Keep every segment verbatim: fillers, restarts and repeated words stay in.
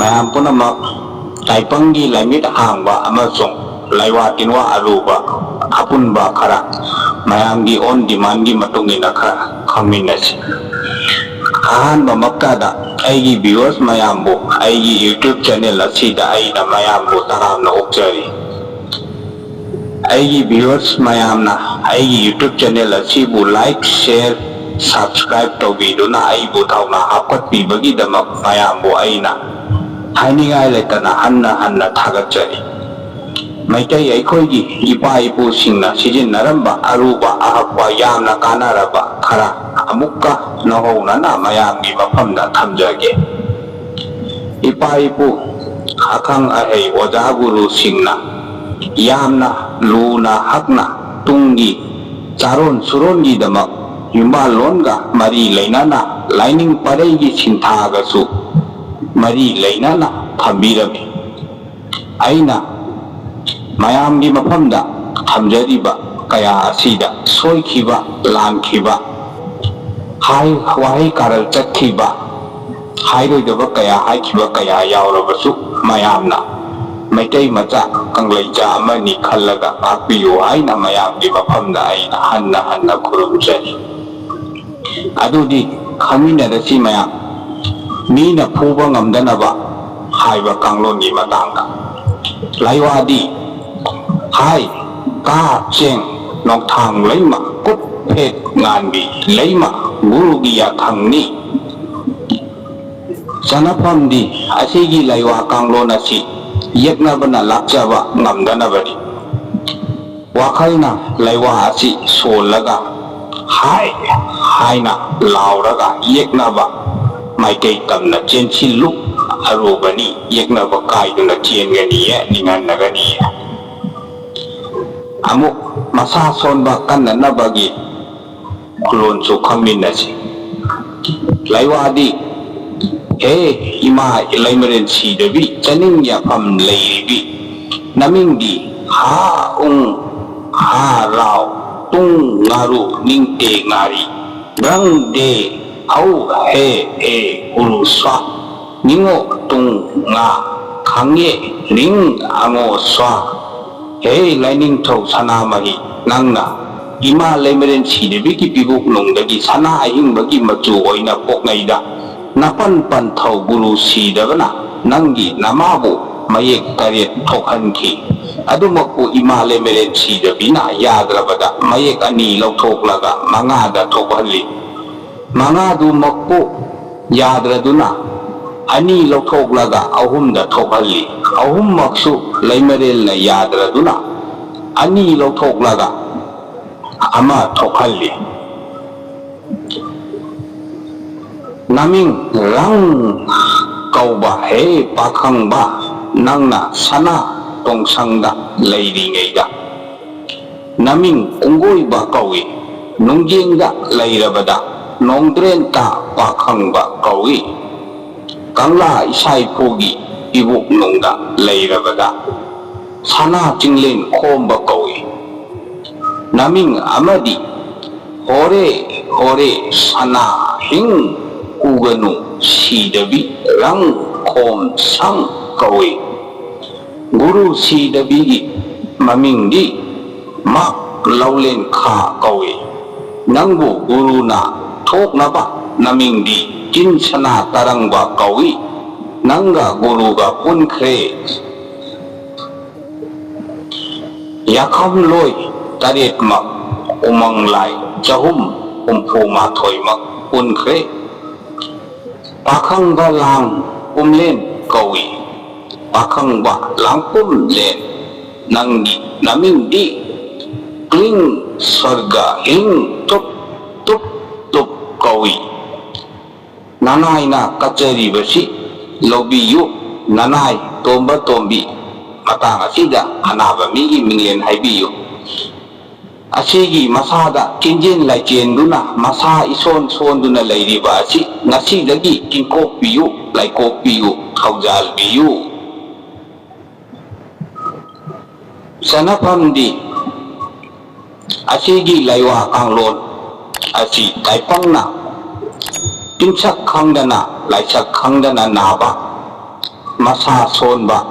ꯃꯌꯥꯝ ꯄꯨꯝꯅꯃꯛ ꯇꯥꯏꯕꯪꯒꯤ ꯂꯥꯏꯃꯤꯠ ꯍꯥꯡꯕ ꯑꯃꯁꯨꯡ ꯂꯥꯏꯋꯥ ꯇꯤꯟꯋꯥ ꯑꯔꯨꯕ ꯑꯄꯨꯟꯕ ꯈꯔ ꯃꯌꯥꯝꯒꯤ on demandꯒꯤ ꯃꯇꯨꯡ ꯏꯟꯅ ꯈꯔ ꯈꯪꯃꯤꯟꯅꯁꯤ꯫ ꯑꯍꯥꯟꯕꯃꯛꯇꯗ ꯑꯩꯒꯤ viewers ꯃꯌꯥꯝꯕꯨ ꯑꯩꯒꯤ YouTube channel ꯑꯁꯤꯗ ꯑꯩꯅ ꯃꯌꯥꯝꯕꯨ ꯇꯔꯥꯝꯅ ꯑꯣꯛꯆꯔꯤ꯫ ꯑꯩꯒꯤ viewers ꯃꯌꯥꯝꯅ ꯑꯩꯒꯤ YouTube channel ꯑꯁꯤꯕꯨ like, share, subscribe ꯇꯧꯕꯤꯗꯨꯅ ꯑꯩꯕꯨ ꯊꯧꯅꯥ ꯍꯥꯞꯀꯠꯄꯤꯕꯒꯤꯗꯃꯛ ꯃꯌꯥꯝꯕꯨ ꯑꯩꯅ ꯍꯥꯏꯅꯤꯡꯉꯥꯏ ꯂꯩꯇꯅ ꯍꯟꯅ ꯍꯟꯅ ꯊꯥꯒꯠꯆꯔꯤ꯫ ꯃꯩꯇꯩ ꯑꯩꯈꯣꯏꯒꯤ ꯏꯄꯥ ꯏꯄꯨꯁꯤꯡꯅ ꯁꯤꯖꯤꯟꯅꯔꯝꯕ ꯑꯔꯨꯕ ꯑꯍꯛꯄ ꯌꯥꯝꯅ ꯀꯥꯟꯅꯔꯕ ꯈꯔ ꯑꯃꯨꯛꯀ ꯅꯧꯍꯧꯅꯅ ꯃꯌꯥꯝꯒꯤ ꯃꯐꯝꯗ ꯊꯝꯖꯒꯦ꯫ ꯏꯄꯥ ꯏꯄꯨ, ꯑꯈꯪ ꯑꯍꯩ ꯑꯣꯖꯥ ꯒꯨꯔꯨꯁꯤꯡꯅ ꯌꯥꯝꯅ ꯂꯨꯅ ꯍꯛꯅ ꯇꯨꯡꯒꯤ ꯆꯥꯔꯣꯟ ꯁꯨꯔꯣꯟꯒꯤꯗꯃꯛ ꯌꯨꯝꯕꯥꯜꯂꯣꯟꯒ ꯃꯔꯤ ꯂꯩꯅꯅ ꯂꯥꯏꯅꯤꯡ ꯄꯔꯩꯒꯤ ꯁꯤꯟꯊꯥꯒꯁꯨ ꯃꯔꯤ ꯂꯩꯅꯅ ꯊꯝꯕꯤꯔꯝꯃꯤ꯫ ꯑꯩꯅ ꯃꯌꯥꯝꯒꯤ ꯃꯐꯝꯗ ꯊꯝꯖꯔꯤꯕ ꯀꯌꯥ ꯑꯁꯤꯗ ꯁꯣꯏꯈꯤꯕ, ꯂꯥꯟꯈꯤꯕ, ꯍꯥꯏ-, ꯋꯥꯍꯩ ꯀꯥꯔꯜ ꯆꯠꯈꯤꯕ, ꯍꯥꯏꯔꯣꯏꯗꯕ ꯀꯌꯥ ꯍꯥꯏꯈꯤꯕ ꯀꯌꯥ ꯌꯥꯎꯔꯕꯁꯨ ꯃꯌꯥꯝꯅ ꯃꯩꯇꯩ ꯃꯆꯥ ꯀꯪꯂꯩꯆꯥ ꯑꯃꯅꯤ ꯈꯜꯂꯒ ꯉꯥꯛꯄꯤꯌꯨ ꯍꯥꯏꯅ ꯃꯌꯥꯝꯒꯤ ꯃꯐꯝꯗ ꯑꯩꯅ ꯍꯟꯅ ꯍꯟꯅ ꯈꯨꯔꯨꯝꯖꯔꯤ꯫ ꯑꯗꯨꯗꯤ ꯈꯪꯃꯤꯟꯅꯔꯁꯤ ꯃꯌꯥꯝ, ꯃꯤꯅ ꯐꯨꯕ ꯉꯝꯗꯅꯕ ꯍꯥꯏꯕ ꯀꯥꯡꯂꯣꯟꯒꯤ ꯃꯇꯥꯡꯗ꯫ ꯂꯥꯏꯋꯥꯗꯤ ꯍꯥꯏ, ꯀꯥ ꯆꯦꯡ ꯅꯣꯡꯊꯥꯡ ꯂꯩꯃ, ꯀꯨꯠ ꯐꯦꯠ ꯉꯥꯟꯕꯤ ꯂꯩꯃ, ꯒꯨꯔꯨꯒꯤ ꯌꯥꯊꯪꯅꯤ꯫ ꯆꯅꯐꯝꯗꯤ ꯑꯁꯤꯒꯤ ꯂꯥꯏꯋꯥ ꯀꯥꯡꯂꯣꯟ ꯑꯁꯤ ꯌꯦꯛꯅꯕꯅ ꯂꯥꯛꯆꯕ ꯉꯝꯗꯅꯕꯅꯤ꯫ ꯋꯥꯈꯜꯅ ꯂꯩꯋꯥ ꯑꯁꯤ ꯁꯣꯜꯂꯒ ꯍꯥꯏ ꯍꯥꯏꯅ ꯂꯥꯎꯔꯒ ꯌꯦꯛꯅꯕ ꯃꯥꯏꯀꯩ ꯇꯝꯅ ꯆꯦꯟꯁꯤꯜꯂꯨ꯫ ꯑꯔꯨꯕꯅꯤ, ꯌꯦꯛꯅꯕ ꯀꯥꯏꯗꯨꯅ ꯆꯦꯟꯒꯅꯤꯌꯦ, ꯅꯤꯡꯍꯟꯅꯒꯅꯤꯌꯦ꯫ ꯑꯃꯨꯛ ꯃꯁꯥ ꯁꯣꯟꯕ ꯀꯟꯅꯅꯕꯒꯤ ꯈꯨꯂꯣꯟꯁꯨ ꯈꯪꯃꯤꯟꯅꯁꯤ꯫ ꯂꯩꯋꯥꯗꯤ, ꯍꯦ ꯏꯃꯥ ꯂꯩꯃꯔꯦꯟ ꯁꯤꯗꯕꯤ, ꯆꯅꯤꯡ ꯌꯥꯐꯝ ꯂꯩꯔꯤꯕꯤ, ꯅꯃꯤꯡꯗꯤ ꯍꯥ ꯎꯪ ꯍꯥ ꯔꯥꯎ ꯇꯨꯡ ꯉꯥꯔꯨ ꯅꯤꯡꯇꯦ ꯉꯥꯔꯤ ꯕ꯭ꯔꯪ ꯗꯦ ꯍꯧ ꯍꯦ ꯑꯦ ꯎꯔꯨ ꯁ꯭ꯋꯥ꯫ ꯅꯤꯡꯉꯣ ꯇꯨꯡ ꯉꯥ ꯈꯪꯉꯦ ꯔꯤꯡ ꯑꯉꯣ ꯁ꯭ꯋꯥ꯫ ꯍꯦ ꯂꯥꯏꯅꯤꯡꯊꯧ ꯁꯅꯥꯃꯍꯤ, ꯅꯪꯅ ꯏꯃꯥ ꯂꯩꯃꯔꯦꯟ ꯁꯤꯗꯕꯤꯒꯤ ꯄꯤꯕꯨꯛꯅꯨꯡꯗꯒꯤ ꯁꯅꯥ ꯑꯍꯤꯡꯕꯒꯤ ꯃꯆꯨ ꯑꯣꯏꯅ ꯄꯣꯛꯅꯩꯗ꯫ ꯅꯄꯟ ꯄꯟꯊꯧ ꯒꯨꯔꯨ ꯁꯤꯗꯕꯅ ꯅꯪꯒꯤ ꯅꯃꯥꯕꯨ ꯃꯌꯦꯛ ꯇꯔꯦꯠ ꯊꯣꯛꯍꯟꯈꯤ꯫ ꯑꯗꯨꯃꯛꯄꯨ ꯏꯃꯥ ꯂꯩꯃꯔꯦꯟ ꯁꯤꯗꯕꯤꯅ ꯌꯥꯗ꯭ꯔꯕꯗ ꯃꯌꯦꯛ ꯑꯅꯤ ꯂꯧꯊꯣꯛꯂꯒ ꯃꯉꯥꯗ ꯊꯣꯛꯍꯜꯂꯤ꯫ ꯃꯉꯥꯗꯨꯃꯛꯄꯨ ꯌꯥꯗ꯭ꯔꯗꯨꯅ ꯑꯅꯤ ꯂꯧꯊꯣꯛꯂꯒ ꯑꯍꯨꯝꯗ ꯊꯣꯛꯍꯜꯂꯤ꯫ ꯑꯍꯨꯝꯃꯛꯁꯨ ꯂꯩꯃꯔꯦꯜꯅ ꯌꯥꯗ꯭ꯔꯗꯨꯅ ꯑꯅꯤ ꯂꯧꯊꯣꯛꯂꯒ ꯑꯃ ꯊꯣꯛꯍꯜꯂꯤ꯫ ꯅꯃꯤꯡ ꯔꯪ ꯀꯧꯕ ꯍꯦ ꯄꯥꯈꯪꯕ, ꯅꯪꯅ ꯁꯅꯥ ꯇꯣꯡꯁꯪꯗ ꯂꯩꯔꯤꯉꯩꯗ꯫ ꯅꯃꯤꯡ ꯄꯨꯡꯒꯣꯏꯕ ꯀꯧꯏ꯫ ꯅꯨꯡꯖꯦꯡꯗ ꯂꯩꯔꯕꯗ ꯅꯣꯡꯗ꯭ꯔꯦꯟꯇ ꯄꯥꯈꯪꯕ ꯀꯧꯏ꯫ ꯀꯪꯂꯥ ꯏꯁꯥꯏꯐꯨꯒꯤ ꯏꯕꯨꯛꯅꯨꯡꯗ ꯂꯩꯔꯕꯗ ꯁꯅꯥ ꯆꯤꯡꯂꯦꯟ ꯈꯣꯝꯕ ꯀꯧꯏ꯫ ꯅꯃꯤꯡ ꯑꯃꯗꯤ ꯍꯣꯔꯦ ꯍꯣꯔꯦ ꯁꯅꯥ ꯍꯤꯡ ꯎꯒꯅꯨ ꯁꯤꯗꯕꯤ ꯔꯪ ꯈꯣꯝ ꯁꯪ ꯀꯧꯏ꯫ ꯒꯨꯔꯨ ꯁꯤꯗꯕꯤꯒꯤ ꯃꯃꯤꯡꯗꯤ ꯃꯥꯛ ꯂꯧꯂꯦꯟ ꯈꯥ ꯀꯧꯏ꯫ ꯅꯪꯕꯨ ꯒꯨꯔꯨꯅ ꯊꯣꯛꯅꯕ ꯅꯃꯤꯡꯗꯤ ꯆꯤꯟ ꯁꯅꯥ ꯇꯔꯪꯕ ꯀꯧꯏ꯫ ꯅꯪꯒ ꯒꯨꯔꯨꯒ ꯄꯨꯟꯈ꯭ꯔꯦ ꯌꯥꯈꯝꯂꯣꯏ ꯇꯔꯦꯠꯃꯛ, ꯎꯃꯪ ꯂꯥꯏ ꯆꯍꯨꯝ ꯍꯨꯝꯐꯨ ꯃꯥꯊꯣꯏꯃꯛ ꯄꯨꯟꯈ꯭ꯔꯦ꯫ ꯄꯥꯈꯪꯕ ꯂꯥꯡ ꯄꯨꯝꯂꯦꯟ ꯀꯧꯏ꯫ ꯄꯥꯈꯪꯕ ꯂꯥꯡ ꯄꯨꯝꯂꯦꯟ, ꯅꯪꯒꯤ ꯅꯃꯤꯡꯗꯤ ꯀ꯭ꯂꯤꯡ ꯁ꯭ꯋꯔꯒ ꯍꯤꯡ ꯇꯨꯞ ꯇꯨꯞ ꯇꯨꯞ ꯀꯧꯏ꯫ ꯅꯅꯥꯏꯅ ꯀꯠꯆꯔꯤꯕꯁꯤ ꯂꯧꯕꯤꯌꯨ꯫ ꯅꯅꯥꯏ ꯇꯣꯝꯕ ꯇꯣꯝꯕꯤ, ꯃꯇꯥꯡ ꯑꯁꯤꯗ ꯑꯅꯥꯕ ꯃꯤꯒꯤ ꯃꯤꯡꯂꯦꯟ ꯍꯥꯏꯕꯤꯌꯨ꯫ ꯑꯁꯤꯒꯤ ꯃꯁꯥꯗ ꯆꯤꯟꯖꯦꯟ ꯂꯥꯏꯆꯦꯟꯗꯨꯅ ꯃꯁꯥ ꯏꯁꯣꯟ ꯁꯣꯟꯗꯨꯅ ꯂꯩꯔꯤꯕ ꯑꯁꯤ ꯉꯁꯤꯗꯒꯤ ꯆꯤꯡꯀꯣꯛꯄꯤꯌꯨ, ꯂꯥꯏꯀꯣꯛꯄꯤꯌꯨ, ꯊꯧꯖꯥꯜꯕꯤꯌꯨ꯫ ꯆꯅꯐꯝꯗꯤ ꯑꯁꯤꯒꯤ ꯂꯩꯋꯥ ꯀꯥꯡꯂꯣꯟ ꯑꯁꯤ ꯇꯥꯏꯄꯪꯅ ꯇꯤꯟꯁꯛ ꯈꯪꯗꯅ ꯂꯥꯏꯁꯛ ꯈꯪꯗꯅ ꯅꯥꯕ, ꯃꯁꯥ ꯁꯣꯟꯕ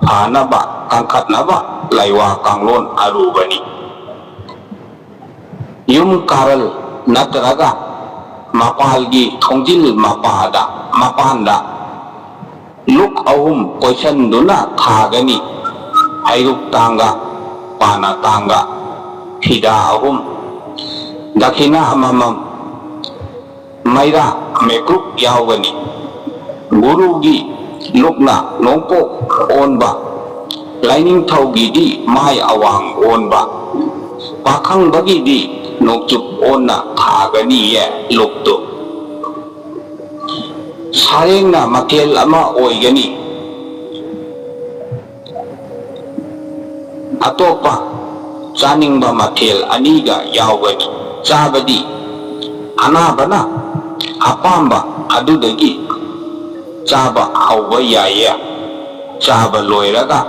ꯐꯅꯕ ꯀꯟꯈꯠꯅꯕ ꯂꯥꯏꯋꯥ ꯀꯥꯡꯂꯣꯟ ꯑꯔꯨꯕꯅꯤ꯫ ꯌꯨꯝ ꯀꯥꯔꯜ ꯅꯠꯇ꯭ꯔꯒ ꯃꯄꯥꯜꯒꯤ ꯊꯣꯡꯖꯤꯜ ꯃꯄꯥꯗ, ꯃꯄꯥꯟꯗ ꯂꯨꯛ ꯑꯍꯨꯝ ꯀꯣꯏꯁꯟꯗꯨꯅ ꯊꯥꯒꯅꯤ꯫ ꯍꯩꯔꯨꯛ ꯇꯥꯡꯒ, ꯄꯥꯅ ꯇꯥꯡꯒ, ꯐꯤꯗꯥ ꯑꯍꯨꯝ, ꯗꯈꯤꯅꯥ ꯑꯃꯃꯝ, ꯃꯩꯔꯥ ꯃꯦꯀ꯭ꯔꯨꯛ ꯌꯥꯎꯒꯅꯤ꯫ ꯒꯨꯔꯨꯒꯤ ꯂꯨꯛꯅ ꯅꯣꯡꯄꯣꯛ ꯑꯣꯟꯕ, ꯂꯥꯏꯅꯤꯡꯊꯧꯒꯤꯗꯤ ꯃꯥꯏ ꯑꯋꯥꯡ ꯑꯣꯟꯕ, ꯄꯥꯈꯪꯕꯒꯤꯗꯤ ꯅꯣꯡꯆꯨꯞ ꯑꯣꯟꯅ ꯊꯥꯒꯅꯤꯌꯦ ꯂꯨꯛꯇꯨ꯫ ꯁꯥꯔꯦꯡꯅ ꯃꯊꯦꯜ ꯑꯃ ꯑꯣꯏꯒꯅꯤ꯫ ꯑꯇꯣꯞꯄ ꯆꯥꯅꯤꯡꯕ ꯃꯊꯦꯜ ꯑꯅꯤꯒ ꯌꯥꯎꯒꯅꯤ꯫ ꯆꯥꯕꯗꯤ ꯑꯅꯥꯕꯅ ꯑꯄꯥꯝꯕ ꯑꯗꯨꯗꯒꯤ ꯆꯥꯕ ꯍꯧꯕ ꯌꯥꯏꯌꯦ꯫ ꯆꯥꯕ ꯂꯣꯏꯔꯒ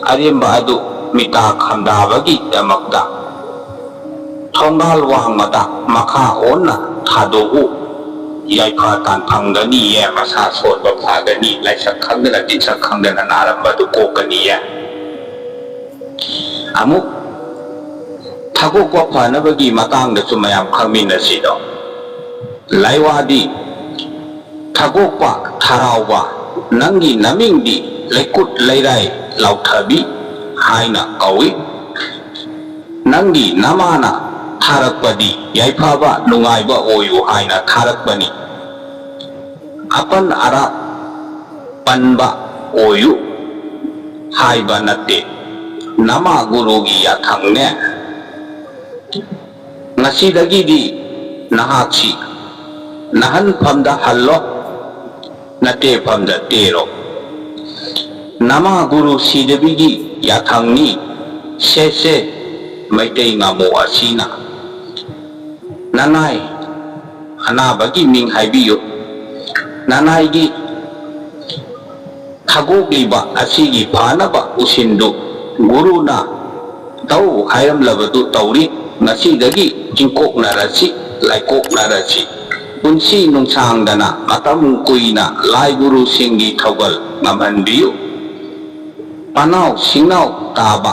ꯑꯔꯦꯝꯕ ꯑꯗꯨ ꯃꯤꯇꯥ ꯈꯝꯗꯥꯕꯒꯤꯗꯃꯛꯇ ꯊꯣꯡꯒꯥꯜ ꯋꯥꯡꯃꯗ ꯃꯈꯥ ꯑꯣꯟꯅ ꯊꯥꯗꯣꯛꯎ꯫ ꯌꯥꯏꯐ ꯇꯥꯟꯐꯝꯒꯅꯤꯌꯦ, ꯃꯁꯥ ꯁꯣꯟꯕ ꯐꯒꯅꯤ, ꯂꯥꯏꯁꯛ ꯈꯪꯗꯅ ꯇꯤꯟꯁꯛ ꯈꯪꯗꯅ ꯅꯥꯔꯝꯕꯗꯨ ꯀꯣꯛꯀꯅꯤꯌꯦ꯫ ꯑꯃꯨꯛ ꯊꯥꯒꯣꯛꯄ ꯐꯅꯕꯒꯤ ꯃꯇꯥꯡꯗꯁꯨ ꯃꯌꯥꯝ ꯈꯪꯃꯤꯟꯅꯁꯤꯗꯣ꯫ ꯂꯥꯏꯋꯥꯗꯤ ꯊꯥꯒꯣꯛꯄ ꯊꯔꯥꯎꯕ, ꯅꯪꯒꯤ ꯅꯃꯤꯡꯗꯤ ꯂꯩꯀꯨꯠ ꯂꯩꯔꯥꯏ ꯂꯥꯎꯊꯕꯤ ꯍꯥꯏꯅ ꯀꯧꯏ꯫ ꯅꯪꯒꯤ ꯅꯃꯥꯅ ꯊꯥꯔꯛꯄꯗꯤ ꯌꯥꯏꯐꯕ ꯅꯨꯡꯉꯥꯏꯕ ꯑꯣꯏꯌꯨ ꯍꯥꯏꯅ ꯊꯥꯔꯛꯄꯅꯤ꯫ ꯑꯄꯟ ꯑꯔꯥꯛ ꯄꯟꯕ ꯑꯣꯏꯌꯨ ꯍꯥꯏꯕ ꯅꯠꯇꯦ꯫ ꯅꯃꯥ ꯒꯨꯔꯨꯒꯤ ꯌꯥꯊꯪꯅꯦ꯫ ꯉꯁꯤꯗꯒꯤꯗꯤ ꯅꯍꯥꯛꯁꯤ ꯅꯍꯟꯐꯝꯗ ꯍꯜꯂꯣ, ꯅꯇꯦꯐꯝꯗ ꯇꯦꯔꯣ꯫ ꯅꯃꯥ ꯒꯨꯔꯨ ꯁꯤꯗꯕꯤꯒꯤ ꯌꯥꯊꯪꯅꯤ꯫ ꯁꯦ ꯁꯦ, ꯃꯩꯇꯩ ꯉꯥꯃꯨ ꯑꯁꯤꯅ ꯅꯅꯥꯏ ꯑꯅꯥꯕꯒꯤ ꯃꯤꯡ ꯍꯥꯏꯕꯤꯌꯨ꯫ ꯅꯅꯥꯏꯒꯤ ꯊꯥꯒꯣꯛꯂꯤꯕ ꯑꯁꯤꯒꯤ ꯐꯅꯕ ꯎꯁꯤꯟꯗꯨ ꯒꯨꯔꯨꯅ ꯇꯧ ꯍꯥꯏꯔꯝꯂꯕꯗꯨ ꯇꯧꯔꯤ꯫ ꯉꯁꯤꯗꯒꯤ ꯆꯤꯡꯀꯣꯛꯅꯔꯁꯤ, ꯂꯥꯏꯀꯣꯛꯅꯔꯁꯤ꯫ ꯄꯨꯟꯁꯤ ꯅꯨꯡꯁꯥꯡꯗꯅ ꯃꯇꯝ ꯀꯨꯏꯅ ꯂꯥꯏ ꯒꯨꯔꯨꯁꯤꯡꯒꯤ ꯊꯧꯒꯜ ꯉꯝꯍꯟꯕꯤꯌꯨ꯫ ꯄꯅꯥꯎ ꯁꯤꯡꯅꯥꯎ ꯇꯥꯕ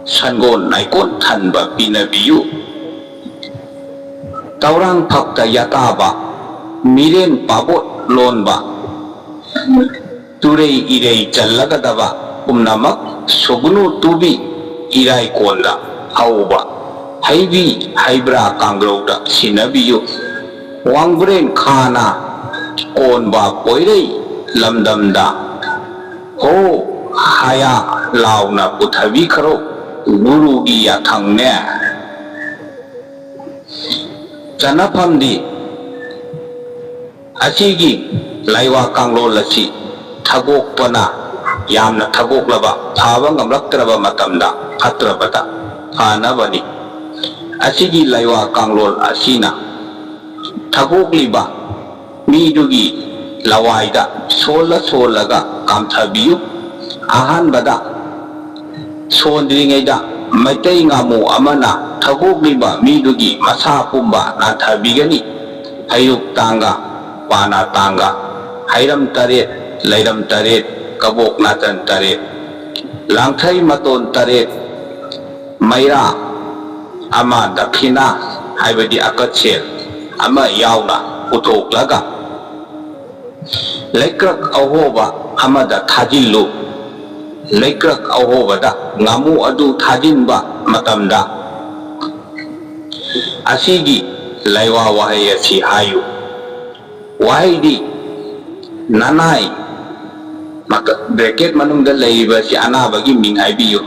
ꯁꯟꯒꯣꯟ ꯅꯥꯏꯀꯣꯟ ꯊꯟꯕ ꯄꯤꯅꯕꯤꯌꯨ꯫ ꯇꯧꯔꯥꯡ ꯐꯛꯇ ꯌꯥꯇꯥꯕ ꯃꯤꯔꯦꯟ ꯄꯥꯕꯣꯠ ꯂꯣꯟꯕ ꯇꯨꯔꯩ ꯏꯔꯩ ꯆꯜꯂꯒꯗꯕ ꯄꯨꯝꯅꯃꯛ ꯁꯨꯒꯅꯨ ꯇꯨꯕꯤ ꯏꯔꯥꯏ ꯀꯣꯟꯗ ꯍꯧꯕ ꯍꯩꯕꯤ ꯍꯩꯕ꯭ꯔꯥ ꯀꯥꯡꯒ꯭ꯔꯧꯗ ꯁꯤꯟꯅꯕꯤꯌꯨ꯫ ꯋꯥꯡꯕ꯭ꯔꯦꯟ ꯈꯥꯅ ꯀꯣꯟꯕ ꯀꯣꯏꯔꯩ ꯂꯝꯗꯝꯗ ꯍꯣ ꯍꯥꯌꯥ ꯂꯥꯎꯅ ꯄꯨꯊꯕꯤꯈ꯭ꯔꯣ ꯒꯨꯔꯨꯒꯤ ꯌꯥꯊꯪꯅꯦ꯫ ꯆꯠꯅꯐꯝꯗꯤ ꯑꯁꯤꯒꯤ ꯂꯥꯏꯋꯥ ꯀꯥꯡꯂꯣꯟ ꯑꯁꯤ ꯊꯥꯒꯣꯛꯄꯅ ꯌꯥꯝꯅ ꯊꯥꯒꯣꯛꯂꯕ ꯐꯕ ꯉꯝꯂꯛꯇ꯭ꯔꯕ ꯃꯇꯝꯗ ꯐꯠꯇ꯭ꯔꯕꯗ ꯐꯅꯕꯅꯤ꯫ ꯑꯁꯤꯒꯤ ꯂꯥꯏꯋꯥ ꯀꯥꯡꯂꯣꯟ ꯑꯁꯤꯅ ꯊꯥꯒꯣꯛꯂꯤꯕ ꯃꯤꯗꯨꯒꯤ ꯂꯋꯥꯏꯗ ꯁꯣꯜꯂ ꯁꯣꯜꯂꯒ ꯀꯥꯝꯊꯕꯤꯌꯨ꯫ ꯑꯍꯥꯟꯕꯗ ꯁꯣꯟꯗ꯭ꯔꯤꯉꯩꯗ ꯃꯩꯇꯩ ꯉꯥꯃꯨ ꯑꯃꯅ ꯊꯥꯒꯣꯛꯂꯤꯕ ꯃꯤꯗꯨꯒꯤ ꯃꯁꯥ ꯄꯨꯝꯕ ꯅꯥꯟꯊꯕꯤꯒꯅꯤ꯫ ꯍꯩꯔꯨꯛ ꯇꯥꯡꯒ, ꯄꯥꯅꯥ ꯇꯥꯡꯒ, ꯍꯩꯔꯝ ꯇꯔꯦꯠ, ꯂꯩꯔꯝ ꯇꯔꯦꯠ, ꯀꯕꯣꯛ ꯅꯥꯆꯟ ꯇꯔꯦꯠ, ꯂꯥꯡꯊꯩ ꯃꯇꯣꯟ ꯇꯔꯦꯠ, ꯃꯩꯔꯥ ꯑꯃ ꯗꯈꯤꯅꯥ ꯍꯥꯏꯕꯗꯤ ꯑꯀꯠꯁꯦꯜ ꯑꯃ ꯌꯥꯎꯅ ꯄꯨꯊꯣꯛꯂꯒ ꯂꯩꯀ꯭ꯔꯛ ꯑꯍꯣꯕ ꯑꯃꯗ ꯊꯥꯖꯤꯜꯂꯨ꯫ ꯂꯩꯀ꯭ꯔꯛ ꯑꯍꯣꯕꯗ ꯉꯥꯃꯨ ꯑꯗꯨ ꯊꯥꯖꯤꯟꯕ ꯃꯇꯝꯗ ꯑꯁꯤꯒꯤ ꯂꯩꯋꯥ ꯋꯥꯍꯩ ꯑꯁꯤ ꯍꯥꯏꯌꯨ꯫ ꯋꯥꯍꯩꯗꯤ ꯅꯅꯥꯏ, ꯃꯀ-, bracket ꯃꯅꯨꯡꯗ ꯂꯩꯔꯤꯕ ꯑꯁꯤ ꯑꯅꯥꯕꯒꯤ ꯃꯤꯡ ꯍꯥꯏꯕꯤꯌꯨ꯫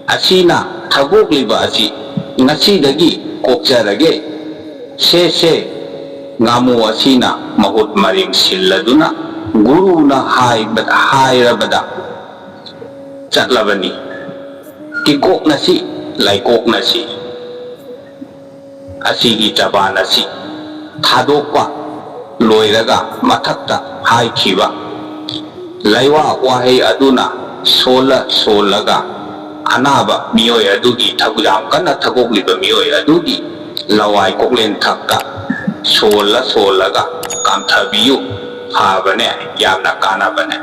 ꯑꯁꯤꯅ ꯊꯥꯒꯣꯛꯂꯤꯕ ꯑꯁꯤ ꯉꯁꯤꯗꯒꯤ ꯀꯣꯛꯆꯔꯒꯦ꯫ ꯁꯦ ꯁꯦ, ꯉꯥꯃꯨ ꯑꯁꯤꯅ ꯃꯍꯨꯠ ꯃꯔꯦꯡ ꯁꯤꯜꯂꯗꯨꯅ ꯒꯨꯔꯨꯅ ꯍꯥꯏꯕ-, ꯍꯥꯏꯔꯕꯗ ꯆꯠꯂꯕꯅꯤ꯫ ꯀꯤꯀꯣꯛꯅꯁꯤ, ꯂꯥꯏꯀꯣꯛꯅꯁꯤ꯫ ꯑꯁꯤꯒꯤ ꯆꯕꯥꯟ ꯑꯁꯤ ꯊꯥꯗꯣꯛꯄ ꯂꯣꯏꯔꯒ ꯃꯊꯛꯇ ꯍꯥꯏꯈꯤꯕ ꯂꯩꯋꯥ ꯋꯥꯍꯩ ꯑꯗꯨꯅ ꯁꯣꯜꯂ ꯁꯣꯜꯂꯒ ꯑꯅꯥꯕ ꯃꯤꯑꯣꯏ ꯑꯗꯨꯒꯤ ꯊ-, ꯌꯥꯝ ꯀꯟꯅ ꯊꯥꯒꯣꯛꯂꯤꯕ ꯃꯤꯑꯣꯏ ꯑꯗꯨꯒꯤ ꯂꯋꯥꯏ ꯀꯣꯛꯂꯦꯟ ꯊꯛꯇ ꯁꯣꯜꯂ ꯁꯣꯜꯂꯒ ꯀꯥꯝꯊꯕꯤꯌꯨ꯫ ꯐꯕꯅꯦ, ꯌꯥꯝꯅ ꯀꯥꯟꯅꯕꯅꯦ꯫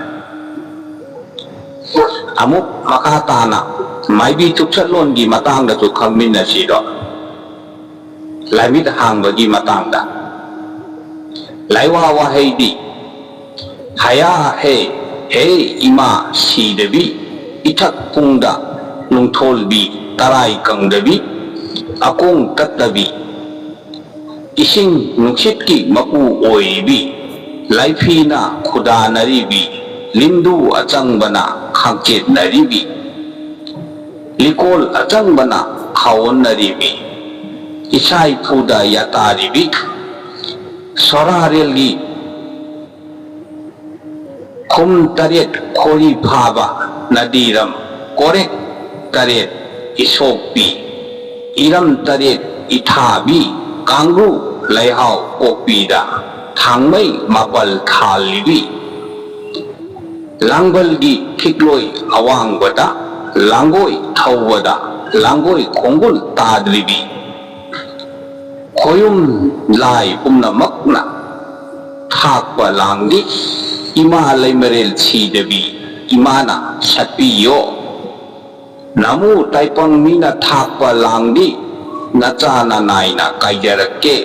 ꯑꯃꯨꯛ ꯃꯈꯥ ꯇꯥꯅ ꯃꯥꯏꯕꯤ ꯆꯨꯞꯁꯠꯂꯣꯟꯒꯤ ꯃꯇꯥꯡꯗꯁꯨ ꯈꯪꯃꯤꯟꯅꯁꯤꯗꯣ꯫ ꯂꯥꯏꯃꯤꯠ ꯍꯥꯡꯕꯒꯤ ꯃꯇꯥꯡꯗ꯫ ꯂꯥꯏꯋꯥ ꯋꯥꯍꯩꯗꯤ: ꯍꯌꯥ ꯍꯦ ꯍꯦ ꯏꯃꯥ ꯁꯤꯗꯕꯤ, ꯏꯊꯛ ꯄꯨꯡꯗ ꯅꯨꯡꯊꯣꯜꯕꯤ, ꯇꯔꯥꯏ ꯀꯪꯗꯕꯤ, ꯑꯀꯣꯡ ꯇꯠꯇꯕꯤ, ꯏꯁꯤꯡ ꯅꯨꯡꯁꯤꯠꯀꯤ ꯃꯄꯨ ꯑꯣꯏꯔꯤꯕꯤ, ꯂꯥꯏꯐꯤꯅ ꯈꯨꯗꯥꯅꯔꯤꯕꯤ, ꯂꯤꯟꯗꯨ ꯑꯆꯪꯕꯅ ꯈꯥꯡꯆꯦꯠꯅꯔꯤꯕꯤ, ꯂꯤꯀꯣꯜ ꯑꯆꯪꯕꯅ ꯈꯥꯎꯍꯟꯅꯔꯤꯕꯤ, ꯏꯁꯥ ꯏꯐꯨꯗ ꯌꯥꯇꯥꯔꯤꯕꯤ, ꯁꯣꯔꯥꯔꯦꯜꯒꯤ ꯈꯨꯝ ꯇꯔꯦꯠ ꯈꯣꯔꯤ ꯐꯥꯕ, ꯅꯗꯤꯔꯝ ꯀꯣꯔꯦꯛ ꯇꯔꯦꯠ ꯏꯁꯣꯛꯄꯤ, ꯏꯔꯝ ꯇꯔꯦꯠ ꯏꯊꯥꯕꯤ, ꯀꯥꯡꯒ꯭ꯔꯨ ꯂꯩꯍꯥꯎ ꯀꯣꯛꯄꯤꯗ ꯊꯥꯡꯃꯩ ꯃꯥꯄꯜ ꯊꯥꯜꯂꯤꯕꯤ, ꯂꯥꯡꯕꯜꯒꯤ ꯈꯤꯛꯂꯣꯏ ꯑꯋꯥꯡꯕꯗ ꯂꯥꯡꯒꯣꯏ ꯊꯧꯕꯗ ꯂꯥꯡꯒꯣꯏ ꯈꯣꯡꯒꯨꯜ ꯇꯥꯗ꯭ꯔꯤꯕꯤ, ꯈꯣꯌꯨꯝ ꯂꯥꯏ ꯄꯨꯝꯅꯃꯛꯅ ꯊꯥꯛꯄ ꯂꯥꯡꯗꯤ, ꯏꯃꯥ ꯂꯩꯃꯔꯦꯜ ꯁꯤꯗꯕꯤ ꯏꯃꯥꯅ ꯁꯠꯄꯤꯌꯣ꯫ ꯅꯃꯨ ꯇꯥꯏꯄꯪ ꯃꯤꯅ ꯊꯥꯛꯄ ꯂꯥꯡꯗꯤ, ꯅꯆꯥ ꯅꯅꯥꯏꯅ ꯀꯥꯏꯖꯔꯛꯀꯦ꯫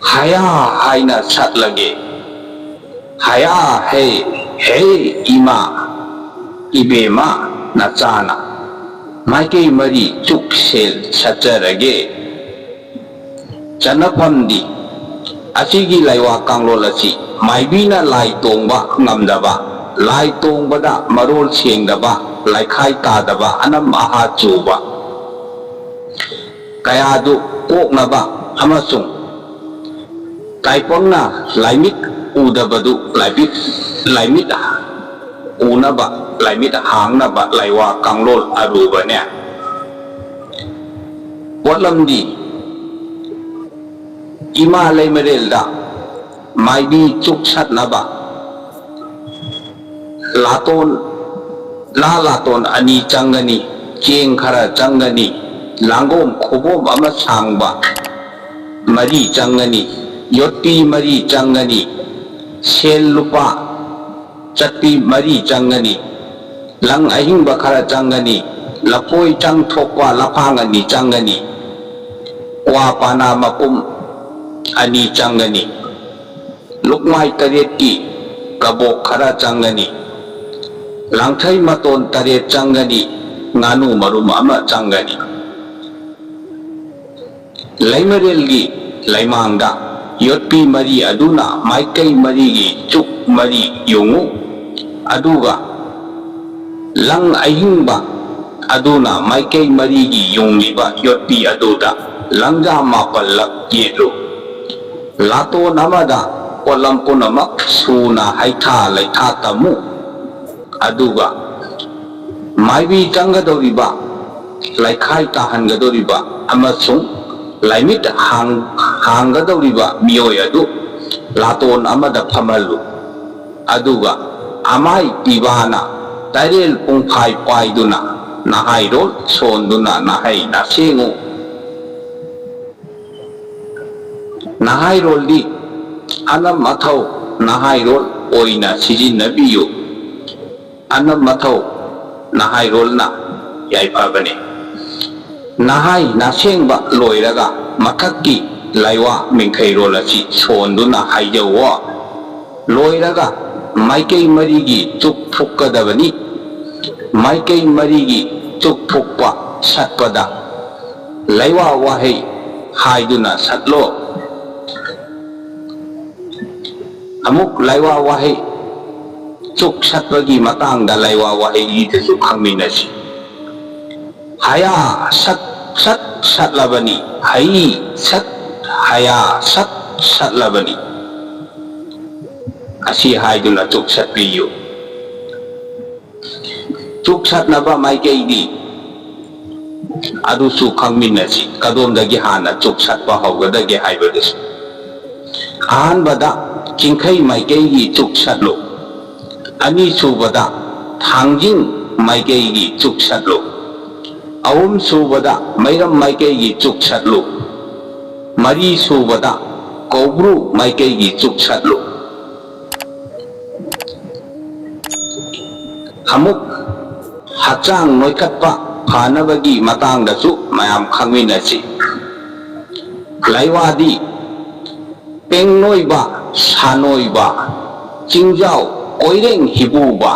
ꯍꯌꯥ ꯍꯥꯏꯅ ꯁꯠꯂꯒꯦ꯫ ꯍꯌꯥ ꯍꯦ ꯍꯦ ꯏꯃꯥ ꯏꯕꯦꯝꯃ ꯅꯆꯥꯅ ꯃꯥꯏꯀꯩ ꯃꯔꯤ ꯆꯨꯛ ꯁꯦꯜ ꯁꯠꯆꯔꯒꯦ꯫ ꯆꯠꯅꯐꯝꯗꯤ: ꯑꯁꯤꯒꯤ ꯂꯥꯏꯋꯥ ꯀꯥꯡꯂꯣꯟ ꯑꯁꯤ ꯃꯥꯏꯕꯤꯅ ꯂꯥꯏ ꯇꯣꯡꯕ ꯉꯝꯗꯕ, ꯂꯥꯏ ꯇꯣꯡꯕꯗ ꯃꯔꯣꯜ ꯁꯦꯡꯗꯕ, ꯂꯥꯏꯈꯥꯏ ꯇꯥꯗꯕ, ꯑꯅꯝ ꯑꯍꯥ ꯆꯨꯕ ꯀꯌꯥꯗꯨ ꯀꯣꯛꯅꯕ ꯑꯃꯁꯨꯡ ꯇꯥꯏꯄꯪꯅ ꯂꯥꯏꯃꯤꯠ ꯎꯗꯕꯗꯨ ꯂꯥꯏꯃꯤꯠ, ꯂꯥꯏꯃꯤꯠ ꯎꯅꯕ, ꯂꯥꯏꯃꯤꯠ ꯍꯥꯡꯅꯕ ꯂꯥꯏꯋꯥ ꯀꯥꯡꯂꯣꯟ ꯑꯔꯨꯕꯅꯦ꯫ ꯄꯣꯠꯂꯝꯗꯤ: ꯏꯃꯥ ꯂꯩꯃꯔꯦꯜꯗ ꯃꯥꯏꯕꯤ ꯆꯨꯛꯁꯠꯅꯕ ꯂꯥꯇꯣꯟ, ꯂꯥ ꯂꯥꯇꯣꯟ ꯑꯅꯤ ꯆꯪꯒꯅꯤ, ꯆꯦꯡ ꯈꯔ ꯆꯪꯒꯅꯤ, ꯂꯥꯡꯒꯣꯝ ꯈꯨꯕꯣꯝ ꯑꯃ ꯁꯥꯡꯕ, ꯃꯔꯤ ꯆꯪꯒꯅꯤ, ꯌꯣꯠꯄꯤ ꯃꯔꯤ ꯆꯪꯒꯅꯤ, ꯁꯦꯜ ꯂꯨꯄꯥ ꯆꯠꯄꯤ ꯃꯔꯤ ꯆꯪꯒꯅꯤ, ꯂꯪ ꯑꯍꯤꯡꯕ ꯈꯔ ꯆꯪꯒꯅꯤ, ꯂꯐꯣꯏ ꯆꯪ ꯊꯣꯛꯄ ꯂꯐꯥꯡ ꯑꯅꯤ ꯆꯪꯒꯅꯤ, ꯀ꯭ꯋꯥ ꯄꯥꯅꯥ ꯃꯄꯨꯝ ꯑꯅꯤ ꯆꯪꯒꯅꯤ, ꯂꯨꯛꯃꯥꯏ ꯇꯔꯦꯠꯀꯤ ꯀꯕꯣꯛ ꯈꯔ ꯆꯪꯒꯅꯤ, ꯂꯥꯡꯊꯩ ꯃꯇꯣꯟ ꯇꯔꯦꯠ ꯆꯪꯒꯅꯤ, ꯉꯥꯅꯨ ꯃꯔꯨꯝ ꯑꯃ ꯆꯪꯒꯅꯤ꯫ ꯂꯩꯃꯔꯦꯜꯒꯤ ꯂꯩꯃꯥꯡꯗ ꯌꯣꯠꯄꯤ ꯃꯔꯤ ꯑꯗꯨꯅ ꯃꯥꯏꯀꯩ ꯃꯔꯤꯒꯤ ꯆꯨꯛ ꯃꯔꯤ ꯌꯨꯡꯉꯨ꯫ ꯑꯗꯨꯒ ꯂꯪ ꯑꯍꯤꯡꯕ ꯑꯗꯨꯅ ꯃꯥꯏꯀꯩ ꯃꯔꯤꯒꯤ ꯌꯨꯡꯂꯤꯕ ꯌꯣꯠꯄꯤ ꯑꯗꯨꯗ ꯂꯪꯖꯥ ꯃꯥꯄꯜꯂꯛ ꯌꯦꯠꯂꯨ꯫ ꯂꯥꯇꯣꯟ ꯑꯃꯗ ꯄꯣꯠꯂꯝ ꯄꯨꯝꯅꯃꯛ ꯁꯨꯅ ꯍꯩꯊꯥ ꯂꯩꯊꯥ ꯇꯝꯃꯨ꯫ ꯑꯗꯨꯒ ꯃꯥꯏꯕꯤ ꯆꯪꯒꯗꯧꯔꯤꯕ, ꯂꯩꯈꯥꯏ ꯇꯥꯍꯟꯒꯗꯧꯔꯤꯕ ꯑꯃꯁꯨꯡ ꯂꯥꯏꯃꯤꯠ ꯍꯥꯡ-, ꯍꯥꯡꯒꯗꯧꯔꯤꯕ ꯃꯤꯑꯣꯏ ꯑꯗꯨ ꯂꯥꯇꯣꯟ ꯑꯃꯗ ꯐꯝꯍꯜꯂꯨ꯫ ꯑꯗꯨꯒ ꯑꯃꯥꯏ ꯄꯤꯕꯥꯅ ꯇꯥꯏꯔꯦꯜ ꯄꯨꯡꯐꯥꯏ ꯄꯥꯏꯗꯨꯅ ꯅꯍꯥꯏꯔꯣꯜ ꯁꯣꯟꯗꯨꯅ ꯅꯍꯩ ꯅꯁꯦꯡꯉꯨ꯫ ꯅꯍꯥꯏꯔꯣꯜꯗꯤ ꯑꯅꯝ ꯑꯊꯧ ꯅꯍꯥꯏꯔꯣꯜ ꯑꯣꯏꯅ ꯁꯤꯖꯤꯟꯅꯕꯤꯌꯨ꯫ ꯑꯅꯝ ꯑꯊꯧ ꯅꯍꯥꯏꯔꯣꯜꯅ ꯌꯥꯏꯐꯕꯅꯤ꯫ ꯅꯍꯥꯏ ꯅꯁꯦꯡꯕ ꯂꯣꯏꯔꯒ ꯃꯊꯛꯀꯤ ꯂꯥꯏꯋꯥ ꯃꯤꯡꯈꯩꯔꯣꯜ ꯑꯁꯤ ꯁꯣꯟꯗꯨꯅ ꯍꯥꯏꯖꯧꯑꯣ꯫ ꯂꯣꯏꯔꯒ ꯃꯥꯏꯀꯩ ꯃꯔꯤꯒꯤ ꯆꯨꯛ ꯐꯨꯛꯀꯗꯕꯅꯤ꯫ ꯃꯥꯏꯀꯩ ꯃꯔꯤꯒꯤ ꯆꯨꯛ ꯐꯨꯛꯄ ꯁꯠꯄꯗ ꯂꯩꯋꯥ ꯋꯥꯍꯩ ꯍꯥꯏꯗꯨꯅ ꯁꯠꯂꯣ꯫ ꯑꯃꯨꯛ ꯂꯩꯋꯥ ꯋꯥꯍꯩ ꯆꯨꯛ ꯁꯠꯄꯒꯤ ꯃꯇꯥꯡꯗ ꯂꯩꯋꯥ ꯋꯥꯍꯩꯒꯤꯗꯁꯨ ꯈꯪꯃꯤꯟꯅꯁꯤ꯫ ꯍꯌꯥ ꯁꯠ ꯁꯠ ꯁꯠꯂꯕꯅꯤ, ꯍꯩ ꯁꯠ ꯍꯌꯥ ꯁꯠ ꯁꯠꯂꯕꯅꯤ꯫ ꯑꯁꯤ ꯍꯥꯏꯗꯨꯅ ꯆꯨꯛ ꯁꯠꯄꯤꯌꯨ꯫ ꯆꯨꯛ ꯁꯠꯅꯕ ꯃꯥꯏꯀꯩꯗꯤ ꯑꯗꯨꯁꯨ ꯈꯪꯃꯤꯟꯅꯁꯤ, ꯀꯗꯣꯝꯗꯒꯤ ꯍꯥꯟꯅ ꯆꯨꯛ ꯁꯠꯄ ꯍꯧꯒꯗꯒꯦ ꯍꯥꯏꯕꯗꯨꯁꯨ꯫ ꯑꯍꯥꯟꯕꯗ ꯆꯤꯡꯈꯩ ꯃꯥꯏꯀꯩꯒꯤ ꯆꯨꯛ ꯁꯠꯂꯨ꯫ ꯑꯅꯤꯁꯨꯕꯗ ꯊꯥꯡꯖꯤꯡ ꯃꯥꯏꯀꯩꯒꯤ ꯆꯨꯛ ꯁꯠꯂꯨ꯫ ꯑꯍꯨꯝꯁꯨꯕꯗ ꯃꯩꯔꯝ ꯃꯥꯏꯀꯩꯒꯤ ꯆꯨꯛ ꯁꯠꯂꯨ꯫ ꯃꯔꯤ ꯁꯨꯕꯗ ꯀꯧꯕ꯭ꯔꯨ ꯃꯥꯏꯀꯩꯒꯤ ꯆꯨꯛ ꯁꯠꯂꯨ꯫ ꯑꯃꯨꯛ ꯍꯛꯆꯥꯡ ꯅꯣꯏꯈꯠꯄ ꯐꯅꯕꯒꯤ ꯃꯇꯥꯡꯗꯁꯨ ꯃꯌꯥꯝ ꯈꯪꯃꯤꯟꯅꯁꯤ꯫ ꯂꯥꯏꯋꯥꯗꯤ ꯄꯦꯡꯅꯣꯏꯕ, ꯁꯥꯅꯣꯏꯕ, ꯆꯤꯡꯖꯥꯎ ꯀꯣꯏꯔꯦꯡ ꯍꯤꯕꯨꯕ,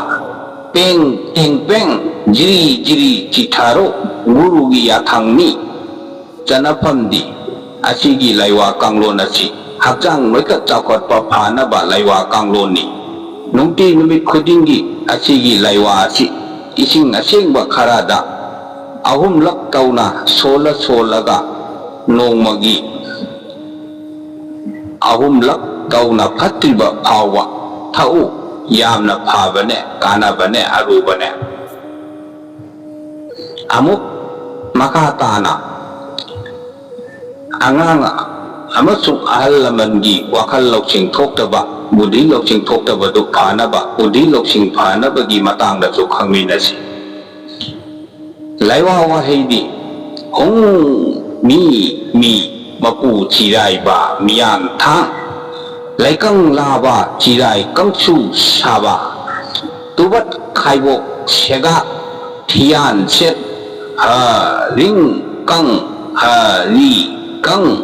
ꯄꯦꯡ ꯇꯦꯡ ꯄꯦꯡ, ꯖꯤꯔꯤ ꯖꯤꯔꯤ ꯆꯤꯊꯔꯣ, ꯒꯨꯔꯨꯒꯤ ꯌꯥꯊꯪꯅꯤ꯫ ꯆꯠꯅꯐꯝꯗꯤ ꯑꯁꯤꯒꯤ ꯂꯥꯏꯋꯥ ꯀꯥꯡꯂꯣꯟ ꯑꯁꯤ ꯍꯛꯆꯥꯡ ꯅꯣꯏꯈꯠ ꯆꯥꯎꯈꯠꯄ ꯐꯅꯕ ꯂꯥꯏꯋꯥ ꯀꯥꯡꯂꯣꯟꯅꯤ꯫ ꯅꯨꯡꯇꯤ ꯅꯨꯃꯤꯠ ꯈꯨꯗꯤꯡꯒꯤ ꯑꯁꯤꯒꯤ ꯂꯥꯏꯋꯥ ꯑꯁꯤ ꯏꯁꯤꯡ ꯑꯁꯦꯡꯕ ꯈꯔꯗ ꯑꯍꯨꯝꯂꯛ ꯇꯧꯅ ꯁꯣꯜꯂ ꯁꯣꯜꯂꯒ ꯅꯣꯡꯃꯒꯤ ꯑꯍꯨꯝꯂꯛ ꯇꯧꯅ ꯐꯠꯇ꯭ꯔꯤꯕ ꯐꯥꯎꯕ ꯊꯛꯎ꯫ ꯌꯥꯝꯅ ꯐꯕꯅꯦ, ꯀꯥꯟꯅꯕꯅꯦ, ꯑꯔꯨꯕꯅꯦ꯫ ꯑꯃꯨꯛ ꯃꯈꯥ ꯇꯥꯅ ꯑꯉꯥꯡ ꯑꯃꯁꯨꯡ ꯑꯍꯜ ꯂꯃꯟꯒꯤ ꯋꯥꯈꯜ ꯂꯧꯁꯤꯡ ꯊꯣꯛꯇꯕ, ꯕꯨꯙꯤ ꯂꯧꯁꯤꯡ ꯊꯣꯛꯇꯕꯗꯨ ꯐꯅꯕ, ꯕꯨꯙꯤ ꯂꯧꯁꯤꯡ ꯐꯅꯕꯒꯤ ꯃꯇꯥꯡꯗꯁꯨ ꯈꯪꯃꯤꯟꯅꯁꯤ꯫ ꯂꯥꯏꯋꯥ ꯋꯥꯍꯩꯗꯤ ꯍꯨꯡ, ꯃꯤ, ꯃꯤ, ꯃꯄꯨ ꯆꯤꯔꯥꯏꯕ ꯃꯤꯌꯥꯟ ꯊꯥꯡ, ꯂꯩꯀꯪ ꯂꯥꯕ ꯆꯤꯔꯥꯏ ꯀꯪꯁꯨ ꯁꯥꯕ, ꯇꯨꯕꯠ ꯈꯥꯏꯕꯣꯛ ꯁꯦꯒꯥꯛ ꯊꯤꯌꯥꯟ ꯁꯦꯠ, ꯍ, ꯔꯤꯡ ꯀꯪ, ꯍ, ꯔꯤ ꯀꯪ,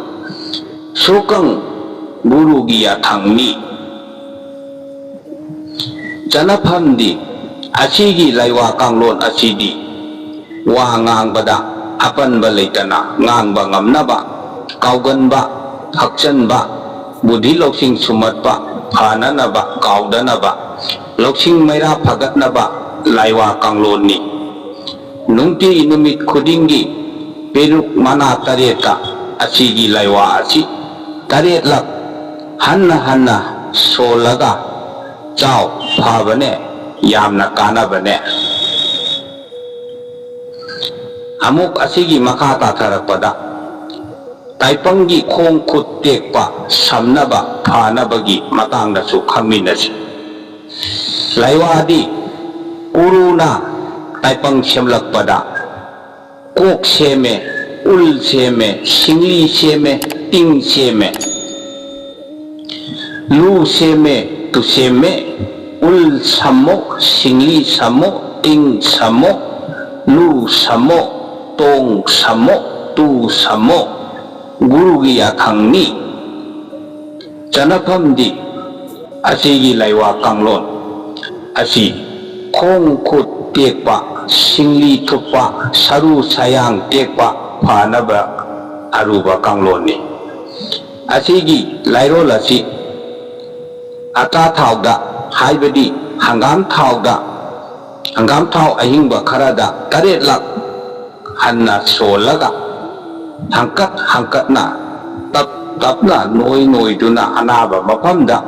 ꯁꯨꯀꯪ ꯒꯨꯔꯨꯒꯤ ꯌꯥꯊꯪꯅꯤ꯫ ꯆꯠꯅꯐꯝꯗꯤ ꯑꯁꯤꯒꯤ ꯂꯥꯏꯋꯥ ꯀꯥꯡꯂꯣꯟ ꯑꯁꯤꯗꯤ ꯋꯥ ꯉꯥꯡꯕꯗ ꯑꯄꯟꯕ ꯂꯩꯇꯅ ꯉꯥꯡꯕ ꯉꯝꯅꯕ, ꯀꯥꯎꯒꯟꯕ ꯐꯛꯆꯟꯕ, ꯕꯨꯙꯤ ꯂꯧꯁꯤꯡ ꯁꯨꯝꯍꯠꯄ ꯐꯅꯅꯕ, ꯀꯥꯎꯗꯅꯕ, ꯂꯧꯁꯤꯡ ꯃꯩꯔꯥ ꯐꯒꯠꯅꯕ ꯂꯥꯏꯋꯥ ꯀꯥꯡꯂꯣꯟꯅꯤ꯫ ꯅꯨꯡꯇꯤ ꯅꯨꯃꯤꯠ ꯈꯨꯗꯤꯡꯒꯤ ꯄꯦꯔꯨꯛ ꯃꯅꯥ ꯇꯔꯦꯠꯇ ꯑꯁꯤꯒꯤ ꯂꯥꯏꯋꯥ ꯑꯁꯤ ꯇꯔꯦꯠꯂꯛ ꯍꯟꯅ ꯍꯟꯅ ꯁꯣꯜꯂꯒ ꯆꯥꯎ꯫ ꯐꯕꯅꯦ, ꯌꯥꯝꯅ ꯀꯥꯟꯅꯕꯅꯦ꯫ ꯑꯃꯨꯛ ꯑꯁꯤꯒꯤ ꯃꯈꯥ ꯇꯥꯊꯔꯛꯄꯗ ꯇꯥꯏꯄꯪꯒꯤ ꯈꯣꯡ ꯈꯨꯠ ꯇꯦꯛꯄ ꯁꯝꯅꯕ ꯐꯅꯕꯒꯤ ꯃꯇꯥꯡꯗꯁꯨ ꯈꯪꯃꯤꯟꯅꯁꯤ꯫ ꯂꯥꯏꯋꯥꯗꯤ ꯎꯔꯨꯅ ꯇꯥꯏꯄꯪ ꯁꯦꯝꯂꯛꯄꯗ ꯀꯣꯛ ꯁꯦꯝꯃꯦ, ꯎꯜ ꯁꯦꯝꯃꯦ, ꯁꯤꯡꯂꯤ ꯁꯦꯝꯃꯦ, ꯇꯤꯡ ꯁꯦꯝꯃꯦ, ꯂꯨ ꯁꯦꯝꯃꯦ, ꯇꯨ ꯁꯦꯝꯃꯦ, ꯎꯜ ꯁꯝꯃꯣ, ꯁꯤꯡꯂꯤ ꯁꯝꯃꯣ, ꯇꯤꯡ ꯁꯝꯃꯣ, ꯂꯨ ꯁꯝꯃꯣ, ꯇꯣꯡ ꯁꯝꯃꯣ, ꯇꯨ ꯁꯝꯃꯣ, ꯒꯨꯔꯨꯒꯤ ꯌꯥꯊꯪꯅꯤ꯫ ꯆꯅꯐꯝꯗꯤ ꯑꯁꯤꯒꯤ ꯂꯥꯏꯋꯥ ꯀꯥꯡꯂꯣꯟ ꯑꯁꯤ ꯈꯣꯡ ꯈꯨꯠ ꯇꯦꯛꯄ, ꯁꯤꯡꯂꯤ ꯊꯨꯞꯄ, ꯁꯔꯨ ꯁꯌꯥꯡ ꯇꯦꯛꯄ ꯐꯅꯕ ꯑꯔꯨꯕ ꯀꯥꯡꯂꯣꯟꯅꯤ꯫ ꯑꯁꯤꯒꯤ ꯂꯥꯏꯔꯣꯜ ꯑꯁꯤ ꯑꯆꯥꯊꯥꯎꯗ, ꯍꯥꯏꯕꯗꯤ ꯍꯪꯒꯥꯝ ꯊꯥꯎꯗ, ꯍꯪꯒꯥꯝ ꯊꯥꯎ ꯑꯍꯤꯡꯕ ꯈꯔꯗ ꯇꯔꯦꯠꯂꯛ ꯍꯟꯅ ꯁꯣꯜꯂꯒ ꯍꯪꯀꯠ ꯍꯪꯀꯠꯅ ꯇꯞ ꯇꯞꯅ ꯅꯣꯏ ꯅꯣꯏꯗꯨꯅ ꯑꯅꯥꯕ ꯃꯐꯝꯗ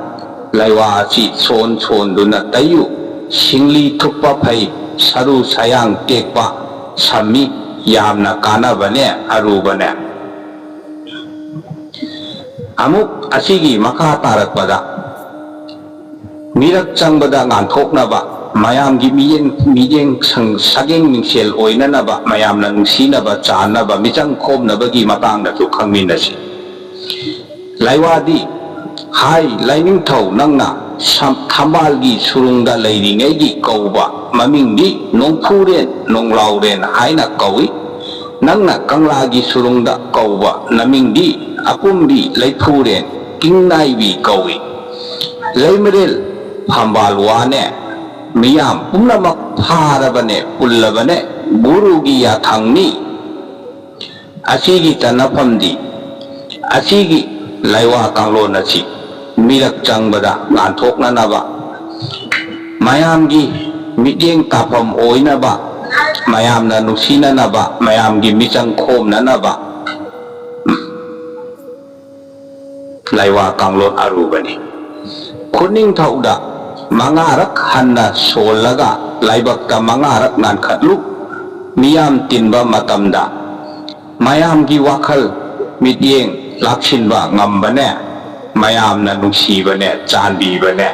ꯂꯥꯏꯋꯥ ꯑꯁꯤ ꯁꯣꯟ ꯁꯣꯟꯗꯨꯅ ꯇꯩꯌꯨ꯫ ꯁꯤꯡꯂꯤ ꯊꯨꯞꯄ ꯐꯩ, ꯁꯔꯨ ꯁꯌꯥꯡ ꯇꯦꯛꯄ ꯁꯝꯃꯤ, ꯌꯥꯝꯅ ꯀꯥꯟꯅꯕꯅꯦ, ꯑꯔꯨꯕꯅꯦ꯫ ꯑꯃꯨꯛ ꯑꯁꯤꯒꯤ ꯃꯈꯥ ꯇꯥꯔꯛꯄꯗ ꯃꯤꯔꯛ ꯆꯪꯕꯗ ꯉꯥꯟꯊꯣꯛꯅꯕ, ꯃꯌꯥꯝꯒꯤ ꯃꯤꯠꯌꯦꯡ, ꯃꯤꯠꯌꯦꯡ ꯁꯪ-, ꯁꯛꯌꯦꯡ ꯃꯤꯡꯁꯦꯜ ꯑꯣꯏꯅꯅꯕ, ꯃꯌꯥꯝꯅ ꯅꯨꯡꯁꯤꯅꯕ, ꯆꯥꯟꯅꯕ, ꯃꯤꯆꯪ ꯈꯣꯝꯅꯕꯒꯤ ꯃꯇꯥꯡꯗꯁꯨ ꯈꯪꯃꯤꯟꯅꯁꯤ꯫ ꯂꯥꯏꯋꯥꯗꯤ, ꯍꯥꯏ ꯂꯥꯏꯅꯤꯡꯊꯧ, ꯅꯪꯅ ꯁꯝ-, ꯊꯝꯕꯥꯜꯒꯤ ꯁꯨꯔꯨꯡꯗ ꯂꯩꯔꯤꯉꯩꯒꯤ ꯀꯧꯕ ꯃꯃꯤꯡꯗꯤ ꯅꯣꯡꯐꯨꯔꯦꯟ, ꯅꯣꯡꯂꯥꯎꯔꯦꯟ ꯍꯥꯏꯅ ꯀꯧꯏ꯫ ꯅꯪꯅ ꯀꯪꯂꯥꯒꯤ ꯁꯨꯔꯨꯡꯗ ꯀꯧꯕ ꯅꯃꯤꯡꯗꯤ ꯑꯄꯨꯝꯕꯤ, ꯂꯩꯐꯨꯔꯦꯟ, ꯀꯤꯡꯅꯥꯏꯕꯤ ꯀꯧꯏ꯫ ꯂꯩꯃꯔꯦꯜ ꯐꯝꯕꯥꯜ ꯋꯥꯅꯦ, ꯃꯤꯌꯥꯝ ꯄꯨꯝꯅꯃꯛ ꯐꯥꯔꯕꯅꯦ, ꯄꯨꯜꯂꯕꯅꯦ, ꯒꯨꯔꯨꯒꯤ ꯌꯥꯊꯪꯅꯤ꯫ ꯑꯁꯤꯒꯤ ꯆꯠꯅꯐꯝꯗꯤ, ꯑꯁꯤꯒꯤ ꯂꯥꯏꯋꯥ ꯀꯥꯡꯂꯣꯟ ꯑꯁꯤ ꯃꯤꯔꯛ ꯆꯪꯕꯗ ꯉꯥꯟꯊꯣꯛꯅꯅꯕ, ꯃꯌꯥꯝꯒꯤ ꯃꯤꯠꯌꯦꯡ ꯇꯥꯐꯝ ꯑꯣꯏꯅꯕ, ꯃꯌꯥꯝꯅ ꯅꯨꯡꯁꯤꯅꯅꯕ, ꯃꯌꯥꯝꯒꯤ ꯃꯤꯆꯪ ꯈꯣꯝꯅꯅꯕ ꯂꯥꯏꯋꯥ ꯀꯥꯡꯂꯣꯟ ꯑꯔꯨꯕꯅꯤ꯫ ꯈꯨꯅꯤꯡꯊꯧꯗ ꯃꯉꯥꯔꯛ ꯍꯟꯅ ꯁꯣꯜꯂꯒ ꯂꯥꯏꯕꯛꯇ ꯃꯉꯥꯔꯛ ꯅꯥꯟꯈꯠꯂꯨ꯫ ꯃꯤꯌꯥꯝ ꯇꯤꯟꯕ ꯃꯇꯝꯗ ꯃꯌꯥꯝꯒꯤ ꯋꯥꯈꯜ ꯃꯤꯠꯌꯦꯡ ꯂꯥꯛꯁꯤꯟꯕ ꯉꯝꯕꯅꯦ, ꯃꯌꯥꯝꯅ ꯅꯨꯡꯁꯤꯕꯅꯦ, ꯆꯥꯟꯕꯤꯕꯅꯦ꯫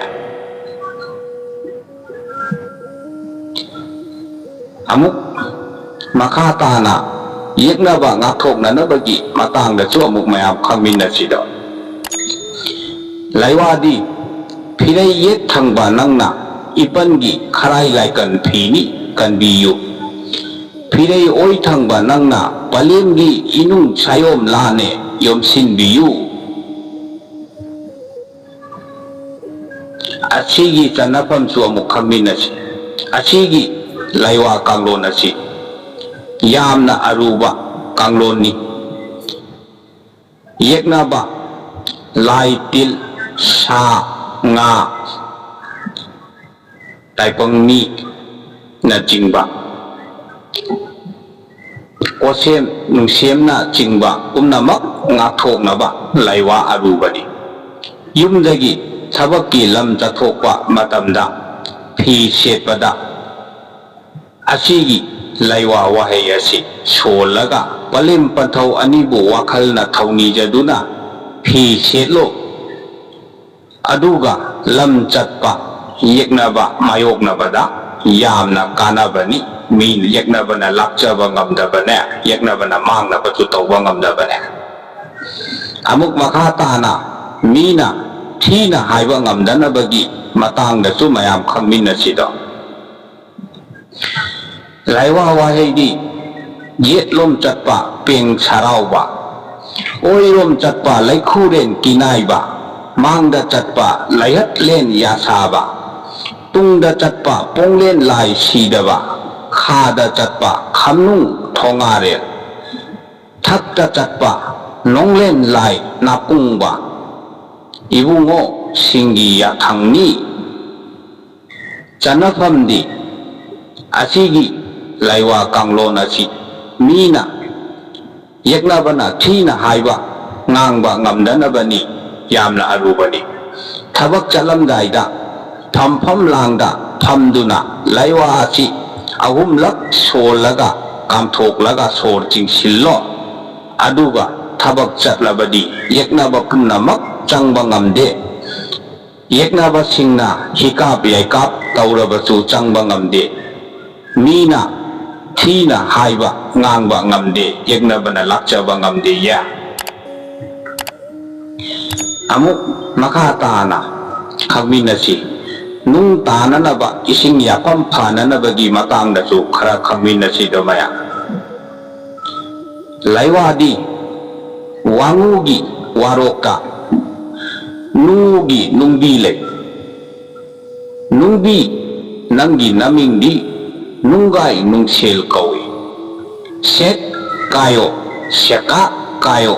ꯑꯃꯨꯛ ꯃꯈꯥ ꯇꯥꯅ ꯌꯦꯛꯅꯕ ꯉꯥꯛꯊꯣꯛꯅꯅꯕꯒꯤ ꯃꯇꯥꯡꯗꯁꯨ ꯑꯃꯨꯛ ꯃꯌꯥꯝ ꯈꯪꯃꯤꯟꯅꯁꯤꯗꯣ꯫ ꯂꯥꯏꯋꯥꯗꯤ ꯐꯤꯔꯩ ꯌꯦꯠ ꯊꯪꯕ ꯅꯪꯅ ꯏꯄꯟꯒꯤ ꯈꯔꯥꯏ ꯂꯥꯏꯀꯟ ꯐꯤꯅꯤ ꯀꯟꯕꯤꯌꯨ꯫ ꯐꯤꯔꯩ ꯑꯣꯏ ꯊꯪꯕ ꯅꯪꯅ ꯄꯂꯦꯝꯒꯤ ꯏꯅꯨꯡ ꯁꯥꯌꯣꯝ ꯂꯥꯅꯦ ꯌꯣꯝꯁꯤꯟꯕꯤꯌꯨ꯫ ꯑꯁꯤꯒꯤ ꯆꯟꯅꯐꯝꯁꯨ ꯑꯃꯨꯛ ꯈꯪꯃꯤꯟꯅꯁꯤ꯫ ꯑꯁꯤꯒꯤ ꯂꯥꯏꯋꯥ ꯀꯥꯡꯂꯣꯟ ꯑꯁꯤ ꯌꯥꯝꯅ ꯑꯔꯨꯕ ꯀꯥꯡꯂꯣꯟꯅꯤ꯫ ꯌꯦꯛꯅꯕ ꯂꯥꯏ ꯇꯤꯜ, ꯁꯥ, ꯉꯥ, ꯇꯥꯏꯕꯪ ꯃꯤꯅꯆꯤꯡꯕ, ꯀꯣꯁꯦꯝ ꯅꯨꯡꯁꯦꯝꯅꯆꯤꯡꯕ ꯄꯨꯝꯅꯃꯛ ꯉꯥꯛꯊꯣꯛꯅꯕ ꯂꯥꯏꯋꯥ ꯑꯔꯨꯕꯅꯤ꯫ ꯌꯨꯝꯗꯒꯤ ꯊꯕꯛꯀꯤ ꯂꯝ ꯆꯠꯊꯣꯛꯄ ꯃꯇꯝꯗ ꯐꯤ ꯁꯦꯠꯄꯗ ꯑꯁꯤꯒꯤ ꯂꯥꯏꯋꯥ ꯋꯥꯍꯩ ꯑꯁꯤ ꯁꯣꯜꯂꯒ ꯄꯂꯦꯝ ꯄꯟꯊꯧ ꯑꯅꯤꯕꯨ ꯋꯥꯈꯜꯅ ꯊꯧꯅꯤꯖꯗꯨꯅ ꯐꯤ ꯁꯦꯠꯂꯣ꯫ ꯑꯗꯨꯒ ꯂꯝ ꯆꯠꯄ, ꯌꯦꯛꯅꯕ ꯃꯥꯌꯣꯛꯅꯕꯗ ꯌꯥꯝꯅ ꯀꯥꯟꯅꯕꯅꯤ꯫ ꯃꯤ ꯌꯦꯛꯅꯕꯅ ꯂꯥꯛꯆꯕ ꯉꯝꯗꯕꯅꯦ, ꯌꯦꯛꯅꯕꯅ ꯃꯥꯡꯅꯕꯁꯨ ꯇꯧꯕ ꯉꯝꯗꯕꯅꯦ꯫ ꯑꯃꯨꯛ ꯃꯈꯥ ꯇꯥꯅ ꯃꯤꯅ ꯊꯤꯅ ꯍꯥꯏꯕ ꯉꯝꯗꯅꯕꯒꯤ ꯃꯇꯥꯡꯗꯁꯨ ꯃꯌꯥꯝ ꯈꯪꯃꯤꯟꯅꯁꯤꯗꯣ꯫ ꯂꯥꯏꯋꯥ ꯋꯥꯍꯩꯗꯤ ꯌꯦꯠꯂꯣꯝ ꯆꯠꯄ ꯄꯦꯡ ꯁꯔꯥꯎꯕ, ꯑꯣꯏꯔꯣꯝ ꯆꯠꯄ ꯂꯩꯈꯨꯔꯦꯟ ꯀꯤꯅꯥꯏꯕ, ꯃꯥꯡꯗ ꯆꯠꯄ ꯂꯥꯏꯍꯠꯂꯦꯟ ꯌꯥꯁꯥꯕ, ꯇꯨꯡꯗ ꯆꯠꯄ ꯄꯣꯡꯂꯦꯟ ꯂꯥꯏ ꯁꯤꯗꯕ, ꯈꯥꯗ ꯆꯠꯄ ꯈꯝꯅꯨꯡ ꯊꯣꯉꯥꯔꯦꯜ, ꯊꯛꯇ ꯆꯠꯄ ꯅꯣꯡꯂꯦꯟ ꯂꯥꯏ ꯅꯥꯄꯨꯡꯕ, ꯏꯕꯨꯡꯉꯣꯁꯤꯡꯒꯤ ꯌꯥꯊꯪꯅꯤ꯫ ꯆꯟꯅꯐꯝꯗꯤ ꯑꯁꯤꯒꯤ ꯂꯥꯏꯋꯥ ꯀꯥꯡꯂꯣꯟ ꯑꯁꯤ ꯃꯤꯅ ꯌꯦꯛꯅꯕꯅ ꯊꯤꯅ ꯍꯥꯏꯕ ꯉꯥꯡꯕ ꯉꯝꯗꯅꯕꯅꯤ꯫ ꯌꯥꯝꯅ ꯑꯔꯨꯕꯅꯤ꯫ ꯊꯕꯛ ꯆꯠꯂꯝꯗꯥꯏꯗ ꯐꯝꯐꯝ ꯂꯥꯡꯗ ꯐꯝꯗꯨꯅ ꯂꯥꯏꯋꯥ ꯑꯁꯤ ꯑꯍꯨꯝꯂꯛ ꯁꯣꯜꯂꯒ ꯀꯥꯝꯊꯣꯛꯂꯒ ꯁꯣꯔ ꯆꯤꯡꯁꯤꯜꯂꯣ꯫ ꯑꯗꯨꯒ ꯊꯕꯛ ꯆꯠꯂꯕꯗꯤ ꯌꯦꯛꯅꯕ ꯄꯨꯝꯅꯃꯛ ꯆꯪꯕ ꯉꯝꯗꯦ꯫ ꯌꯦꯛꯅꯕꯁꯤꯡꯅ ꯍꯤꯀꯥꯞ ꯌꯩꯀꯥꯞ ꯇꯧꯔꯕꯁꯨ ꯆꯪꯕ ꯉꯝꯗꯦ꯫ ꯃꯤꯅ ꯊꯤꯅ ꯍꯥꯏꯕ ꯉꯥꯡꯕ ꯉꯝꯗꯦ, ꯌꯦꯛꯅꯕꯅ ꯂꯥꯛꯆꯕ ꯉꯝꯗꯦ꯫ ꯌꯥ꯫ ꯑꯃꯨꯛ ꯃꯈꯥ ꯇꯥꯅ ꯈꯪꯃꯤꯟꯅꯁꯤ꯫ ꯅꯨꯡ ꯇꯥꯅꯅꯕ, ꯏꯁꯤꯡ ꯌꯥꯐꯝ ꯐꯅꯅꯕꯒꯤ ꯃꯇꯥꯡꯗꯁꯨ ꯈꯔ ꯈꯪꯃꯤꯟꯅꯁꯤꯗꯣ ꯃꯌꯥꯝ꯫ ꯂꯥꯏꯋꯥꯗꯤ ꯋꯥꯉꯨꯒꯤ ꯋꯥꯔꯣꯛꯇ ꯅꯨꯡꯒꯤ ꯅꯨꯡꯕꯤ ꯂꯩ꯫ ꯅꯨꯡꯕꯤ, ꯅꯪꯒꯤ ꯅꯃꯤꯡꯗꯤ ꯅꯨꯡꯒꯥꯏ ꯅꯨꯡꯁꯦꯜ ꯀꯧꯏ꯫ ꯁꯦꯛ ꯀꯥꯏꯌꯣ, ꯁꯦꯀꯥ ꯀꯥꯏꯌꯣ,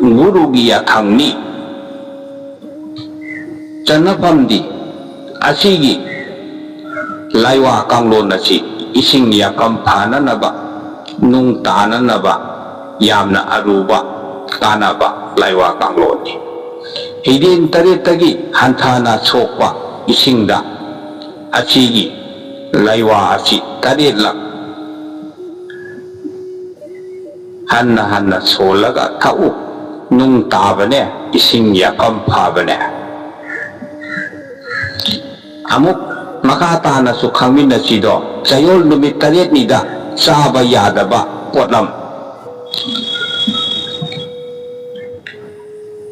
ꯒꯨꯔꯨꯒꯤ ꯌꯥꯊꯪꯅꯤ꯫ ꯆꯟꯅꯐꯝꯗꯤ ꯑꯁꯤꯒꯤ ꯂꯥꯏꯋꯥ ꯀꯥꯡꯂꯣꯟ ꯑꯁꯤ ꯏꯁꯤꯡ ꯌꯥꯐꯝ ꯐꯅꯅꯕ, ꯅꯨꯡ ꯇꯥꯅꯅꯕ ꯌꯥꯝꯅ ꯑꯔꯨꯕ ꯀꯥꯟꯅꯕ ꯂꯥꯏꯋꯥ ꯀꯥꯡꯂꯣꯟꯅꯤ꯫ ꯍꯤꯗꯦꯟ ꯇꯔꯦꯠꯇꯒꯤ ꯍꯟꯊꯅ ꯁꯣꯛꯄ ꯏꯁꯤꯡꯗ ꯑꯁꯤꯒꯤ ꯂꯥꯏꯋꯥ ꯑꯁꯤ ꯇꯔꯦꯠꯂꯛ ꯍꯟꯅ ꯍꯟꯅ ꯁꯣꯜꯂꯒ ꯊꯛꯎ꯫ ꯅꯨꯡ ꯇꯥꯕꯅꯦ, ꯏꯁꯤꯡ ꯌꯥꯐꯝ ꯐꯕꯅꯦ꯫ ꯑꯃꯨꯛ ꯃꯈꯥ ꯇꯥꯅꯁꯨ ꯈꯪꯃꯤꯟꯅꯁꯤꯗꯣ꯫ ꯆꯌꯣꯜ ꯅꯨꯃꯤꯠ ꯇꯔꯦꯠꯅꯤꯗ ꯆꯥꯕ ꯌꯥꯗꯕ ꯄꯣꯠꯂꯝ꯫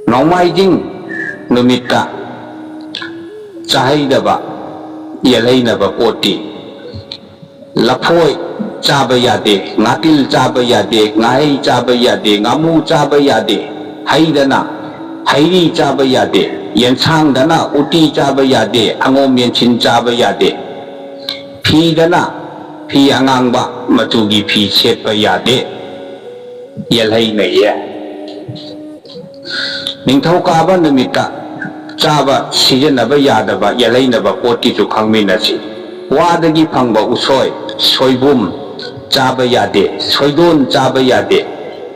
ꯅꯣꯡꯃꯥꯏꯖꯤꯡ ꯅꯨꯃꯤꯠꯇ ꯆꯥꯍꯩꯗꯕ, ꯌꯦꯜꯍꯩꯅꯕ ꯄꯣꯠꯇꯤ ꯂꯐꯣꯏ ꯆꯥꯕ ꯌꯥꯗꯦ, ꯉꯥꯇꯤꯜ ꯆꯥꯕ ꯌꯥꯗꯦ, ꯉꯥꯍꯩ ꯆꯥꯕ ꯌꯥꯗꯦ, ꯉꯥꯃꯨ ꯆꯥꯕ ꯌꯥꯗꯦ, ꯍꯩꯗꯅ ꯍꯩꯔꯤ ꯆꯥꯕ ꯌꯥꯗꯦ, ꯌꯦꯟꯁꯥꯡꯗꯅ ꯎꯇꯤ ꯆꯥꯕ ꯌꯥꯗꯦ, ꯑꯉꯣꯝ ꯌꯦꯟꯁꯤꯟ ꯆꯥꯕ ꯌꯥꯗꯦ, ꯐꯤꯗꯅ ꯐꯤ ꯑꯉꯥꯡꯕ ꯃꯆꯨꯒꯤ ꯐꯤ ꯁꯦꯠꯄ ꯌꯥꯗꯦ, ꯌꯦꯜꯍꯩꯅꯩꯌꯦ꯫ ꯅꯤꯡꯊꯧꯀꯥꯕ ꯅꯨꯃꯤꯠꯇ ꯆꯥꯕ ꯁꯤꯖꯤꯟꯅꯕ ꯌꯥꯗꯕ ꯌꯦꯜꯍꯩꯅꯕ ꯄꯣꯠꯀꯤꯁꯨ ꯈꯪꯃꯤꯟꯅꯁꯤ꯫ ꯋꯥꯗꯒꯤ ꯐꯪꯕ ꯎꯁꯣꯏ, ꯁꯣꯏꯕꯨꯝ ꯆꯥꯕ ꯌꯥꯗꯦ, ꯁꯣꯏꯗꯣꯟ ꯆꯥꯕ ꯌꯥꯗꯦ,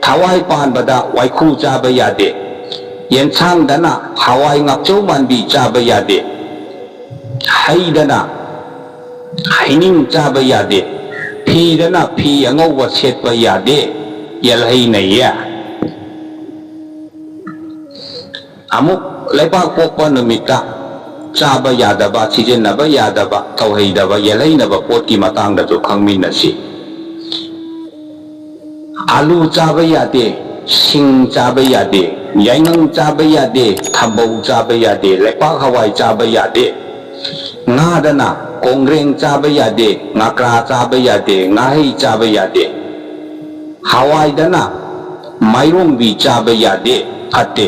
ꯊꯋꯥꯏ ꯄꯥꯟꯕꯗ ꯋꯥꯏꯈꯨ ꯆꯥꯕ ꯌꯥꯗꯦ, ꯌꯦꯟꯁꯥꯡꯗꯅ ꯍꯋꯥꯏ ꯉꯥꯛꯆꯧ ꯃꯥꯟꯕꯤ ꯆꯥꯕ ꯌꯥꯗꯦ, ꯍꯩꯗꯅ ꯍꯩꯅꯤꯡ ꯆꯥꯕ ꯌꯥꯗꯦ, ꯐꯤꯗꯅ ꯐꯤ ꯑꯉꯧꯕ ꯁꯦꯠꯄ ꯌꯥꯗꯦ, ꯌꯦꯜꯍꯩꯅꯩꯌꯦ꯫ ꯑꯃꯨꯛ ꯂꯩꯕꯥꯛ ꯄꯣꯛꯄ ꯅꯨꯃꯤꯠꯇ ꯆꯥꯕ ꯌꯥꯗꯕ, ꯁꯤꯖꯤꯟꯅꯕ ꯌꯥꯗꯕ, ꯇꯧꯍꯩꯗꯕ, ꯌꯦꯜꯍꯩꯅꯕ ꯄꯣꯠꯀꯤ ꯃꯇꯥꯡꯗꯁꯨ ꯈꯪꯃꯤꯟꯅꯁꯤ꯫ ꯑꯥꯂꯨ ꯆꯥꯕ ꯌꯥꯗꯦ, ꯁꯤꯡ ꯆꯥꯕ ꯌꯥꯗꯦ, ꯌꯥꯏꯉꯪ ꯆꯥꯕ ꯌꯥꯗꯦ, ꯊꯝꯕꯧ ꯆꯥꯕ ꯌꯥꯗꯦ, ꯂꯩꯄꯥꯛ ꯍꯋꯥꯏ ꯆꯥꯕ ꯌꯥꯗꯦ꯫ ꯉꯥꯗꯅ ꯀꯣꯡꯒ꯭ꯔꯦꯡ ꯆꯥꯕ ꯌꯥꯗꯦ, ꯉꯥꯀ꯭ꯔꯥ ꯆꯥꯕ ꯌꯥꯗꯦ, ꯉꯥꯍꯩ ꯆꯥꯕ ꯌꯥꯗꯦ꯫ ꯍꯋꯥꯏꯗꯅ ꯃꯥꯏꯔꯣꯡꯕꯤ ꯆꯥꯕ ꯌꯥꯗꯦ, ꯐꯠꯇꯦ꯫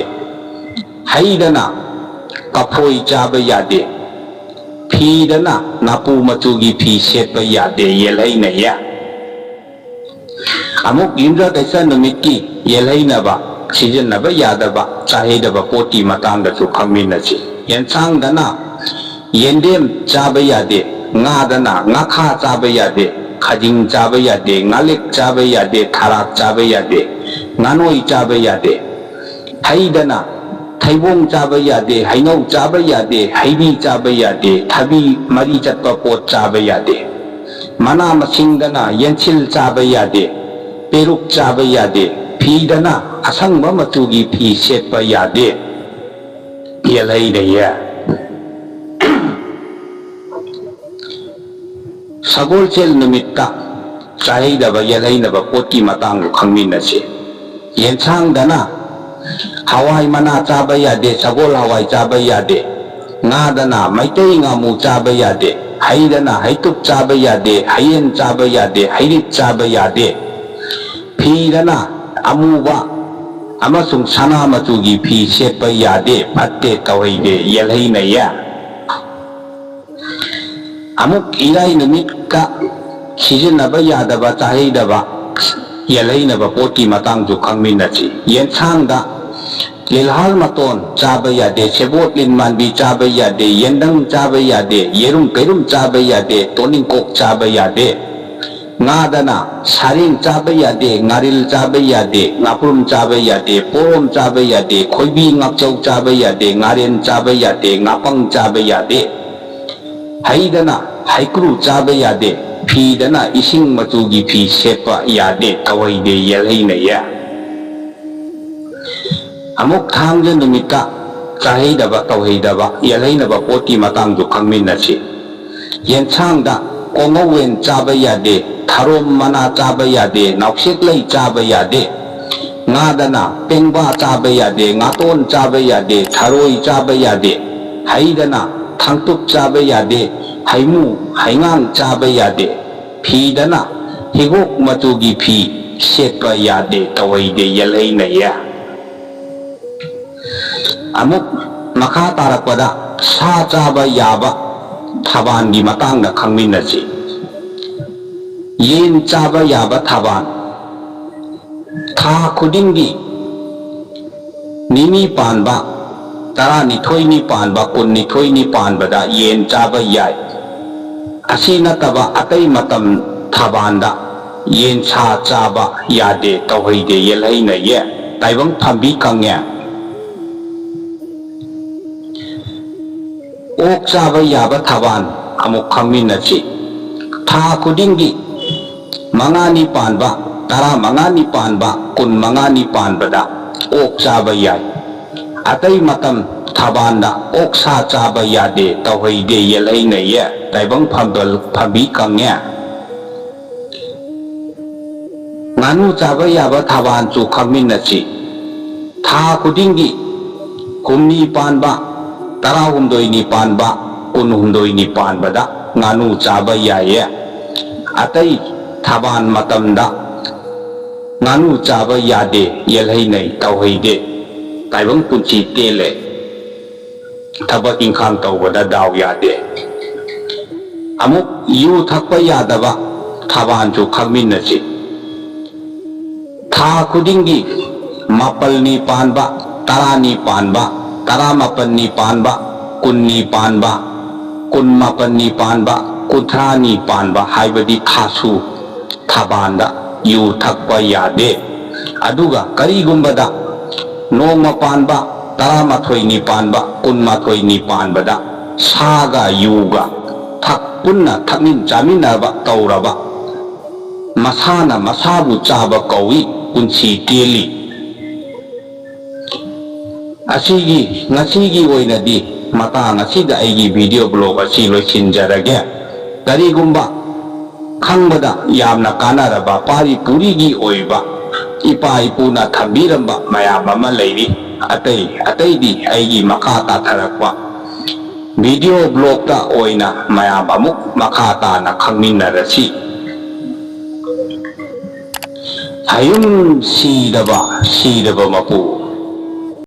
ꯍꯩꯗꯅ ꯀꯐꯣꯏ ꯆꯥꯕ ꯌꯥꯗꯦ꯫ ꯐꯤꯗꯅ ꯅꯥꯄꯨ ꯃꯆꯨꯒꯤ ꯐꯤ ꯁꯦꯠꯄ ꯌꯥꯗꯦ, ꯌꯦꯜꯍꯩꯅ ꯌꯦ꯫ ꯑꯃꯨꯛ ꯌꯨꯝꯖꯀꯩꯁ ꯅꯨꯃꯤꯠꯀꯤ ꯌꯦꯜꯍꯩꯅꯕ, ꯁꯤꯖꯤꯟꯅꯕ ꯌꯥꯗꯕ, ꯆꯥꯍꯩꯗꯕ ꯄꯣꯠꯀꯤ ꯃꯇꯥꯡꯗꯁꯨ ꯈꯪꯃꯤꯟꯅꯁꯤ꯫ ꯌꯦꯟꯁꯥꯡꯗꯅ ꯌꯦꯟꯗꯦꯝ ꯆꯥꯕ ꯌꯥꯗꯦ, ꯉꯥꯗꯅ ꯉꯥꯈꯥ ꯆꯥꯕ ꯌꯥꯗꯦ, ꯈꯥꯖꯤꯡ ꯆꯥꯕ ꯌꯥꯗꯦ, ꯉꯥꯂꯤꯛ ꯆꯥꯕ ꯌꯥꯗꯦ, ꯊꯔꯥꯛ ꯆꯥꯕ ꯌꯥꯗꯦ, ꯉꯥꯅꯣꯏ ꯆꯥꯕ ꯌꯥꯗꯦ꯫ ꯍꯩꯗꯅ ꯊꯩꯕꯣꯡ ꯆꯥꯕ ꯌꯥꯗꯦ, ꯍꯩꯅꯧ ꯆꯥꯕ ꯌꯥꯗꯦ, ꯍꯩꯕꯤ ꯆꯥꯕ ꯌꯥꯗꯦ, ꯊꯕꯤ ꯃꯔꯤ ꯆꯠꯄ ꯄꯣꯠ ꯆꯥꯕ ꯌꯥꯗꯦ꯫ ꯃꯅꯥ ꯃꯁꯤꯡꯗꯅ ꯌꯦꯟꯁꯤꯜ ꯆꯥꯕ ꯌꯥꯗꯦ, ꯄꯦꯔꯨꯛ ꯆꯥꯕ ꯌꯥꯗꯦ, ꯐꯤꯗꯅ ꯑꯁꯪꯕ ꯃꯆꯨꯒꯤ ꯐꯤ ꯁꯦꯠꯄ ꯌꯥꯗꯦ꯫ ꯌꯦꯜꯍꯩꯅ ꯌꯦ꯫ ꯁꯒꯣꯜꯁꯦꯜ ꯅꯨꯃꯤꯠꯇ ꯆꯥꯍꯩꯗꯕ ꯌꯦꯜꯍꯩꯅꯕ ꯄꯣꯠꯀꯤ ꯃꯇꯥꯡꯗ ꯈꯪꯃꯤꯟꯅꯁꯤ꯫ ꯌꯦꯟꯁꯥꯡꯗꯅ ꯍꯋꯥꯏ ꯃꯅꯥ ꯆꯥꯕ ꯌꯥꯗꯦ, ꯁꯒꯣꯜ ꯍꯋꯥꯏ ꯆꯥꯕ ꯌꯥꯗꯦ꯫ ꯉꯥꯗꯅ ꯃꯩꯇꯩ ꯉꯥꯃꯨ ꯆꯥꯕ ꯌꯥꯗꯦ꯫ ꯍꯩꯗꯅ ꯍꯩꯇꯨꯞ ꯆꯥꯕ ꯌꯥꯗꯦ, ꯍꯌꯦꯟ ꯆꯥꯕ ꯌꯥꯗꯦ, ꯍꯩꯔꯤꯠ ꯆꯥꯕ ꯌꯥꯗꯦ꯫ ꯐꯤꯗꯅ ꯑꯃꯨꯕ ꯑꯃꯁꯨꯡ ꯁꯅꯥ ꯃꯆꯨꯒꯤ ꯐꯤ ꯁꯦꯠꯄ ꯌꯥꯗꯦ, ꯐꯠꯇꯦ, ꯇꯧꯍꯩꯗꯦ, ꯌꯦꯜꯍꯩꯅ ꯌꯦ꯫ ꯑꯃꯨꯛ ꯏꯔꯥꯏ ꯅꯨꯃꯤꯠꯇ ꯁꯤꯖꯤꯟꯅꯕ ꯌꯥꯗꯕ, ꯆꯥꯍꯩꯗꯕ, ꯌꯦꯜꯍꯩꯅꯕ ꯄꯣꯠꯀꯤ ꯃꯇꯥꯡꯁꯨ ꯈꯪꯃꯤꯟꯅꯁꯤ꯫ ꯌꯦꯟꯁꯥꯡꯗ ꯂꯤꯜꯍꯥꯜ ꯃꯇꯣꯟ ꯆꯥꯕ ꯌꯥꯗꯦ, ꯁꯦꯕꯣꯠ ꯂꯤꯟ ꯃꯥꯟꯕꯤ ꯆꯥꯕ ꯌꯥꯗꯦ, ꯌꯦꯟꯗꯪ ꯆꯥꯕ ꯌꯥꯗꯦ, ꯌꯦꯔꯨꯝ ꯀꯩꯔꯨꯝ ꯆꯥꯕ ꯌꯥꯗꯦ, ꯇꯣꯅꯤꯡꯀꯣꯛ ꯆꯥꯕ ꯌꯥꯗꯦ꯫ ꯉꯥꯗꯅ ꯁꯥꯔꯦꯡ ꯆꯥꯕ ꯌꯥꯗꯦ, ꯉꯥꯔꯤꯜ ꯆꯥꯕ ꯌꯥꯗꯦ, ꯉꯥꯄ꯭ꯔꯨꯝ ꯆꯥꯕ ꯌꯥꯗꯦ, ꯄꯣꯔꯣꯝ ꯆꯥꯕ ꯌꯥꯗꯦ, ꯈꯣꯏꯕꯤ ꯉꯥꯛꯆꯧ ꯆꯥꯕ ꯌꯥꯗꯦ, ꯉꯥꯔꯦꯟ ꯆꯥꯕ ꯌꯥꯗꯦ, ꯉꯥꯄꯪ ꯆꯥꯕ ꯌꯥꯗꯦ꯫ ꯍꯩꯗꯅ ꯍꯩꯀ꯭ꯔꯨ ꯆꯥꯕ ꯌꯥꯗꯦ, ꯐꯤꯗꯅ ꯏꯁꯤꯡ ꯃꯆꯨꯒꯤ ꯐꯤ ꯁꯦꯠꯄ ꯌꯥꯗꯦ, ꯇꯧꯍꯩꯗꯦ, ꯌꯦꯜꯍꯩꯅ ꯌꯦ꯫ ꯑꯃꯨꯛ ꯊꯥꯡꯖ ꯅꯨꯃꯤꯠꯇ ꯆꯥꯍꯩꯗꯕ, ꯇꯧꯍꯩꯗꯕ, ꯌꯦꯜꯍꯩꯅꯕ ꯄꯣꯠꯀꯤ ꯃꯇꯥꯡꯗꯨ ꯈꯪꯃꯤꯟꯅꯁꯤ꯫ ꯌꯦꯟꯁꯥꯡꯗ ꯀꯣꯉꯧꯋꯦꯟ ꯆꯥꯕ ꯌꯥꯗꯦ, ꯊꯔꯣꯝ ꯃꯅꯥ ꯆꯥꯕ ꯌꯥꯗꯦ, ꯅꯥꯎꯁꯦꯛ ꯂꯩ ꯆꯥꯕ ꯌꯥꯗꯦ, ꯉꯥꯗꯅ ꯄꯦꯡꯕꯥ ꯆꯥꯕ ꯌꯥꯗꯦ, ꯉꯥꯇꯣꯟ ꯆꯥꯕ ꯌꯥꯗꯦ, ꯊꯔꯣꯏ ꯆꯥꯕ ꯌꯥꯗꯦ, ꯍꯩꯗꯅ ꯊꯥꯡꯇꯨꯞ ꯆꯥꯕ ꯌꯥꯗꯦ, ꯍꯩꯃꯨ ꯍꯩꯉꯥꯡ ꯆꯥꯕ ꯌꯥꯗꯦ, ꯐꯤꯗꯅ ꯍꯤꯒꯣꯛ ꯃꯆꯨꯒꯤ ꯐꯤ ꯁꯦꯠꯄ ꯌꯥꯗꯦ, ꯇꯧꯍꯩꯗꯦ, ꯌꯦꯜꯍꯩꯅꯩꯌꯦ꯫ ꯑꯃꯨꯛ ꯃꯈꯥ ꯇꯥꯔꯛꯄꯗ ꯁꯥ ꯆꯥꯕ ꯌꯥꯕ ꯊꯕꯥꯟꯒꯤ ꯃꯇꯥꯡꯗ ꯈꯪꯃꯤꯟꯅꯁꯤ꯫ ꯌꯦꯟ ꯆꯥꯕ ꯌꯥꯕ ꯊꯕꯥꯟ꯫ ꯊꯥ ꯈꯨꯗꯤꯡꯒꯤ ꯅꯤꯅꯤ ꯄꯥꯟꯕ, ꯇꯔꯥꯅꯤꯊꯣꯏꯅꯤ ꯄꯥꯟꯕ, ꯀꯨꯟꯅꯤꯊꯣꯏꯅꯤ ꯄꯥꯟꯕꯗ ꯌꯦꯟ ꯆꯥꯕ ꯌꯥꯏ꯫ ꯑꯁꯤ ꯅꯠꯇꯕ ꯑꯇꯩ ꯃꯇꯝ ꯊꯕꯥꯟꯗ ꯌꯦꯟ ꯁꯥ ꯆꯥꯕ ꯌꯥꯗꯦ, ꯇꯧꯍꯩꯗꯦ, ꯌꯦꯜꯍꯩꯅꯩꯌꯦ꯫ ꯇꯥꯏꯕꯪ ꯐꯝꯕꯤ ꯀꯪꯉꯦ꯫ ꯑꯣꯛ ꯆꯥꯕ ꯌꯥꯕ ꯊꯕꯥꯟ ꯑꯃꯨꯛ ꯈꯪꯃꯤꯟꯅꯁꯤ꯫ ꯊꯥ ꯈꯨꯗꯤꯡꯒꯤ ꯃꯉꯥꯅꯤ ꯄꯥꯟꯕ, ꯇꯔꯥꯃꯉꯥꯅꯤ ꯄꯥꯟꯕ, ꯀꯨꯟꯃꯉꯥꯅꯤ ꯄꯥꯟꯕꯗ ꯑꯣꯛ ꯆꯥꯕ ꯌꯥꯏ꯫ ꯑꯇꯩ ꯃꯇꯝ ꯊꯕꯥꯟꯗ ꯑꯣꯛ ꯁꯥ ꯆꯥꯕ ꯌꯥꯗꯦ, ꯇꯧꯍꯩꯗꯦ, ꯌꯦꯜꯍꯩꯅꯩꯌꯦ꯫ ꯇꯥꯏꯕꯪ ꯐꯝꯕ-, ꯐꯝꯕꯤ ꯀꯪꯉꯦ꯫ ꯉꯥꯅꯨ ꯆꯥꯕ ꯌꯥꯕ ꯊꯕꯥꯟꯁꯨ ꯈꯪꯃꯤꯟꯅꯁꯤ꯫ ꯊꯥ ꯈꯨꯗꯤꯡꯒꯤ ꯍꯨꯝꯅꯤ ꯄꯥꯟꯕ, ꯇꯔꯥꯍꯨꯝꯗꯣꯏꯅꯤ ꯄꯥꯟꯕ, ꯀꯨꯟꯍꯨꯝꯗꯣꯏꯅꯤ ꯄꯥꯟꯕꯗ ꯉꯥꯅꯨ ꯆꯥꯕ ꯌꯥꯏꯌꯦ꯫ ꯑꯇꯩ ꯊꯕꯥꯟ ꯃꯇꯝꯗ ꯉꯥꯅꯨ ꯆꯥꯕ ꯌꯥꯗꯦ, ꯌꯦꯜꯍꯩꯅꯩ, ꯇꯧꯍꯩꯗꯦ꯫ ꯇꯥꯏꯕꯪ ꯄꯨꯟꯁꯤ ꯇꯦꯜꯂꯦ꯫ ꯊꯕꯛ ꯏꯪꯈꯥꯡ ꯇꯧꯕꯗ ꯗꯥꯎ ꯌꯥꯗꯦ꯫ ꯑꯃꯨꯛ ꯌꯨ ꯊꯛꯄ ꯌꯥꯗꯕ ꯊꯕꯥꯟꯁꯨ ꯈꯪꯃꯤꯟꯅꯁꯤ꯫ ꯊꯥ ꯈꯨꯗꯤꯡꯒꯤ ꯃꯥꯄꯜꯅꯤ ꯄꯥꯟꯕ, ꯇꯔꯥꯅꯤ ꯄꯥꯟꯕ, ꯇꯔꯥꯃꯥꯄꯜꯅꯤ ꯄꯥꯟꯕ, ꯀꯨꯟꯅꯤ ꯄꯥꯟꯕ, ꯀꯨꯟꯃꯥꯄꯜꯅꯤ ꯄꯥꯟꯕ, ꯀꯨꯟꯊ꯭ꯔꯥꯅꯤ ꯄꯥꯟꯕ ꯍꯥꯏꯕꯗꯤ ꯊꯥꯁꯨ ꯊꯕꯥꯟꯗ ꯌꯨ ꯊꯛꯄ ꯌꯥꯗꯦ꯫ ꯑꯗꯨꯒ ꯀꯔꯤꯒꯨꯝꯕꯗ ꯅꯣꯡꯃ ꯄꯥꯟꯕ, ꯇꯔꯥꯃꯥꯊꯣꯏꯅꯤ ꯄꯥꯟꯕ, ꯀꯨꯟꯃꯥꯊꯣꯏꯅꯤ ꯄꯥꯟꯕꯗ ꯁꯥꯒ ꯌꯨꯒ ꯊꯛ-, ꯄꯨꯟꯅ ꯊꯛꯃꯤꯟ ꯆꯥꯃꯤꯟꯅꯕ ꯇꯧꯔꯕ, ꯃꯁꯥꯅ ꯃꯁꯥꯕꯨ ꯆꯥꯕ ꯀꯧꯏ, ꯄꯨꯟꯁꯤ ꯇꯦꯜꯂꯤ꯫ ꯑꯁꯤꯒꯤ, ꯉꯁꯤꯒꯤ ꯑꯣꯏꯅꯗꯤ ꯃꯇꯥꯡ ꯑꯁꯤꯗ ꯑꯩꯒꯤ video blog ꯑꯁꯤ ꯂꯣꯏꯁꯤꯟꯖꯔꯒꯦ꯫ ꯀꯔꯤꯒꯨꯝꯕ ꯈꯪꯕꯗ ꯌꯥꯝꯅ ꯀꯥꯟꯅꯔꯕ ꯄꯥꯔꯤ ꯄꯨꯔꯤꯒꯤ ꯑꯣꯏꯕ ꯏꯄꯥ ꯏꯄꯨꯅ ꯊꯝꯕꯤꯔꯝꯕ ꯃꯌꯥꯝ ꯑꯃ ꯂꯩꯔꯤ꯫ ꯑꯇꯩ ꯑꯇꯩꯗꯤ ꯑꯩꯒꯤ ꯃꯈꯥ ꯇꯥꯊꯔꯛꯄ video blogꯇ ꯑꯣꯏꯅ ꯃꯌꯥꯝ ꯑꯃꯨꯛ ꯃꯈꯥ ꯇꯥꯅ ꯈꯪꯃꯤꯟꯅꯔꯁꯤ꯫ ꯍꯌꯨꯝ ꯁꯤꯗꯕ, ꯁꯤꯗꯕ ꯃꯄꯨ,